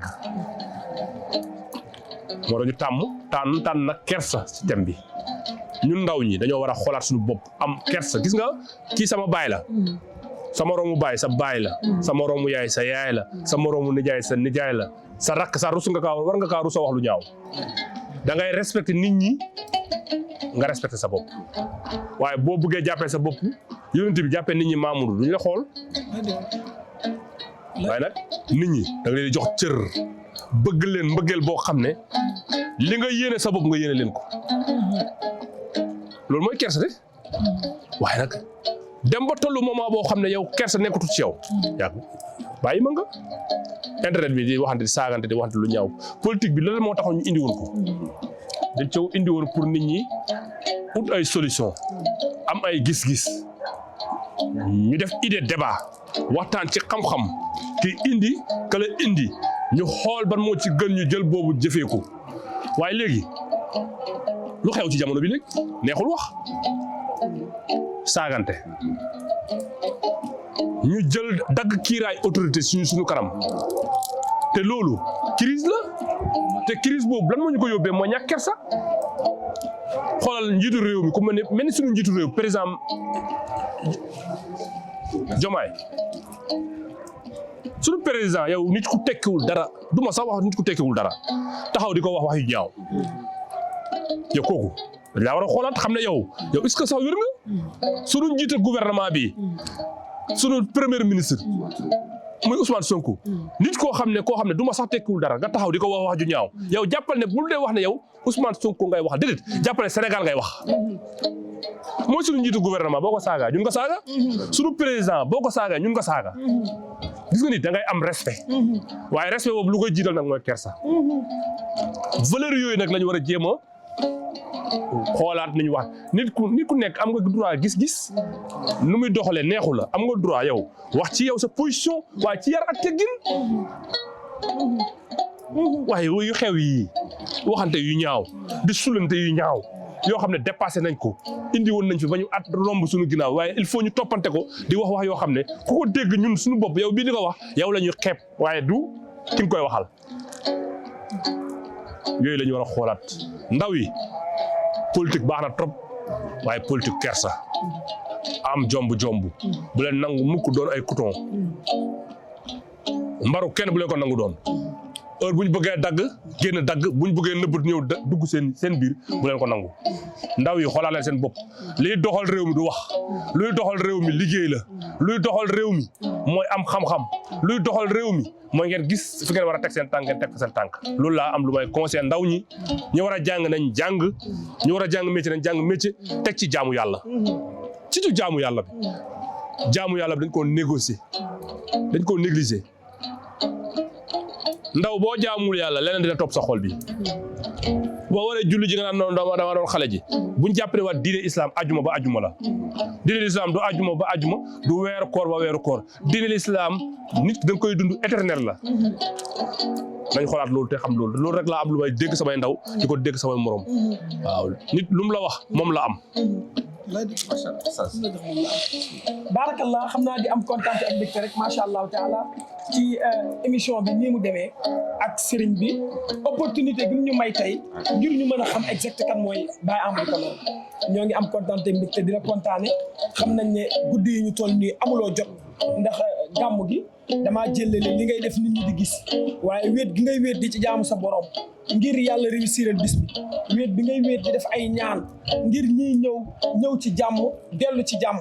moo tax ñu tànn nag kersa ci thème bi ñun ndaw ñi dañoo war a xoolaat suñu bopp am kersa gis nga kii sama baay la sa moroomu baay sa baay la sa moroomu yaay sa yaay la sa moroomu nijaay sa nijaay la sa rakk sa rus nga kaa war nga kaa rusa wax lu ñaaw da ngay respecté nit ñi nga respecté sa bopp waaye boo bëggee jàppee sa bopp yonent bi jàppee nit ñi Mamoudou duñ la xool waaye nag nit ñi da nga leen di jox cër bëgg leen mbëggeel boo xam ne li nga yéene sa bopp nga yéene leen ko loolu mooy kersa de waaye nag dem ba tollu moment boo xam ne yow kersa nekkatu ci yow yaa bàyyi ma nga internet bi di waxante di saagante di waxante lu ñaaw politique bi loolu moo taxoon ñu indi woon ko dañ coow indi woon pour nit ñi ut ay solution am ay gis-gis ñu def idée débat waxtaan ci xam-xam ki indi kala indi ñu xool ban moo ci gën ñu jël boobu jëfee ko waaye léegi lu xew ci jamono bi léegi neexul wax saagante ñu jël dagg kiiraay autorité suñu kanam te loolu crise la te crise boobu lan moo ñu ko yóbbee mooy ñàkk kersa xoolal njiitu réew mi ku mel ni suñu njiitu réew président Diomaye suñu président yow nit ku tekkiwul dara du ma sax wax nit ku tekkiwul dara taxaw di ko wax yu ñaaw yow kooku dañ laa war a xoolaat xam ne yow est-ce que sax wér nga suñu njiite gouvernement bi suñu premier ministre muy Ousmane Sonko nit koo xam ne du ma sax tekkiwul dara nga taxaw di ko wax ju ñaaw yow jàppal ne bul dee wax ne yow Ousmane Sonko ngay wax déedéet jàppal ne Sénégal ngay wax mooy suñu njiitu gouvernement boo ko saaga ñun nga saaga suñu président boo ko saaga ñun nga saaga gis nga nit da ngay am respect waaye respect boobu lu koy jiital nag mooy kersa valeur yooyu nag la ñu war a jéem a xoolaat nañu wax nit ku nekk am nga droit gis-gis nu muy doxalee neexu la am nga droit yow wax ci yow sa position waaye ci yar ak teggin waaye yu xew yi waxante yu ñaaw di sulante yu ñaaw yoo xam ne dépassé nañ ko indi woon nañ fi ba ñu at romb suñu ginnaaw waaye il faut ñu toppante ko di wax yoo xam ne ku ko dégg ñun suñu bopp yow bii di ko wax yow la ñuy xeeb waaye du ki nga koy waxal yooyu la ñu war a xoolaat ndaw yi politique baax na trop waaye politique kersa am jomb bu leen nangu mukk doon ay couton mbaru kenn bu leen ko nangu doon heure bu ñu bëggee dagg génn dagg bu ñu bëggee nëbb ñëw dugg seen biir bu leen ko nangu ndaw yi xoolal leen seen bopp liy doxal réew mi du wax luy doxal réew mi liggéey la luy doxal réew mi mooy am xam-xam luy doxal réew mi mooy ngeen gis fi ngeen war a teg seen tànk ngeen teg seen tànk loolu laa am lu may conseil ndaw ñi ñu war a jàng nañ jàng ñu war a jàng métier nañ jàng métier teg ci jaamu yàlla ci tu jaamu yàlla bi dañ koo négocier dañ koo négliger ndaw boo jaamul yàlla leneen dina topp sa xol bi boo waree julli ji nga naan noonu dama doon xale ji buñ jàppale waat diine islam ajuma ba ajuma la diine islam du ajuma ba ajuma du weeru koor ba weeru koor diine islam nit da nga koy dund éternel la nañ xoolaat loolu te xam loolu rek laa am lu may dégg samay ndaw di ko dégg samay morom waaw nit lu mu la wax moom la am. baarakallah xam naa di am kontaan ak mbégte rek macha allahu taala ci émission bi nii mu demee ak sëriñ bi opportunité bi ñu may tey ngir ñu mën a xam exact kan mooy Baye Amadou Camara ñoo ngi am kontaan ak mbégte dina kontaane xam nañ ne guddi yi ñu toll nii amuloo jot ndax gàmmu gi damaa jëlale li ngay def nit ñi di gis waaye wéet gi ngay wéet di ci jaamu sa borom ngir yàlla réussir bis bi wéet bi ngay wéet di def ay ñaan ngir ñiy ñëw ci jàmm dellu ci jàmm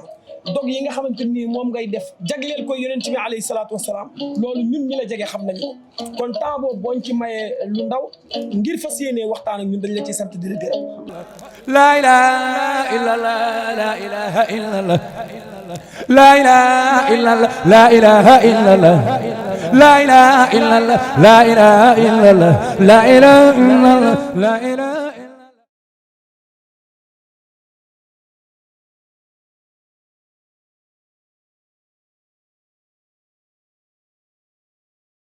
dog yi nga xamante ni moom ngay def jagleel ko yonent bi alayhi salaatu wasalaam loolu ñun ñi la jege xam nañu kon temps boobu booñ ci mayee lu ndaw ngir fas yéenee waxtaan ak ñun dañ la ci sant di la gërëm. La ilaha illallah, la ilaha illallah, la ilaha illallah, la ilaha illallah, la ilaha illallah, la ilaha illallah, la ilaha illallah, la ilaha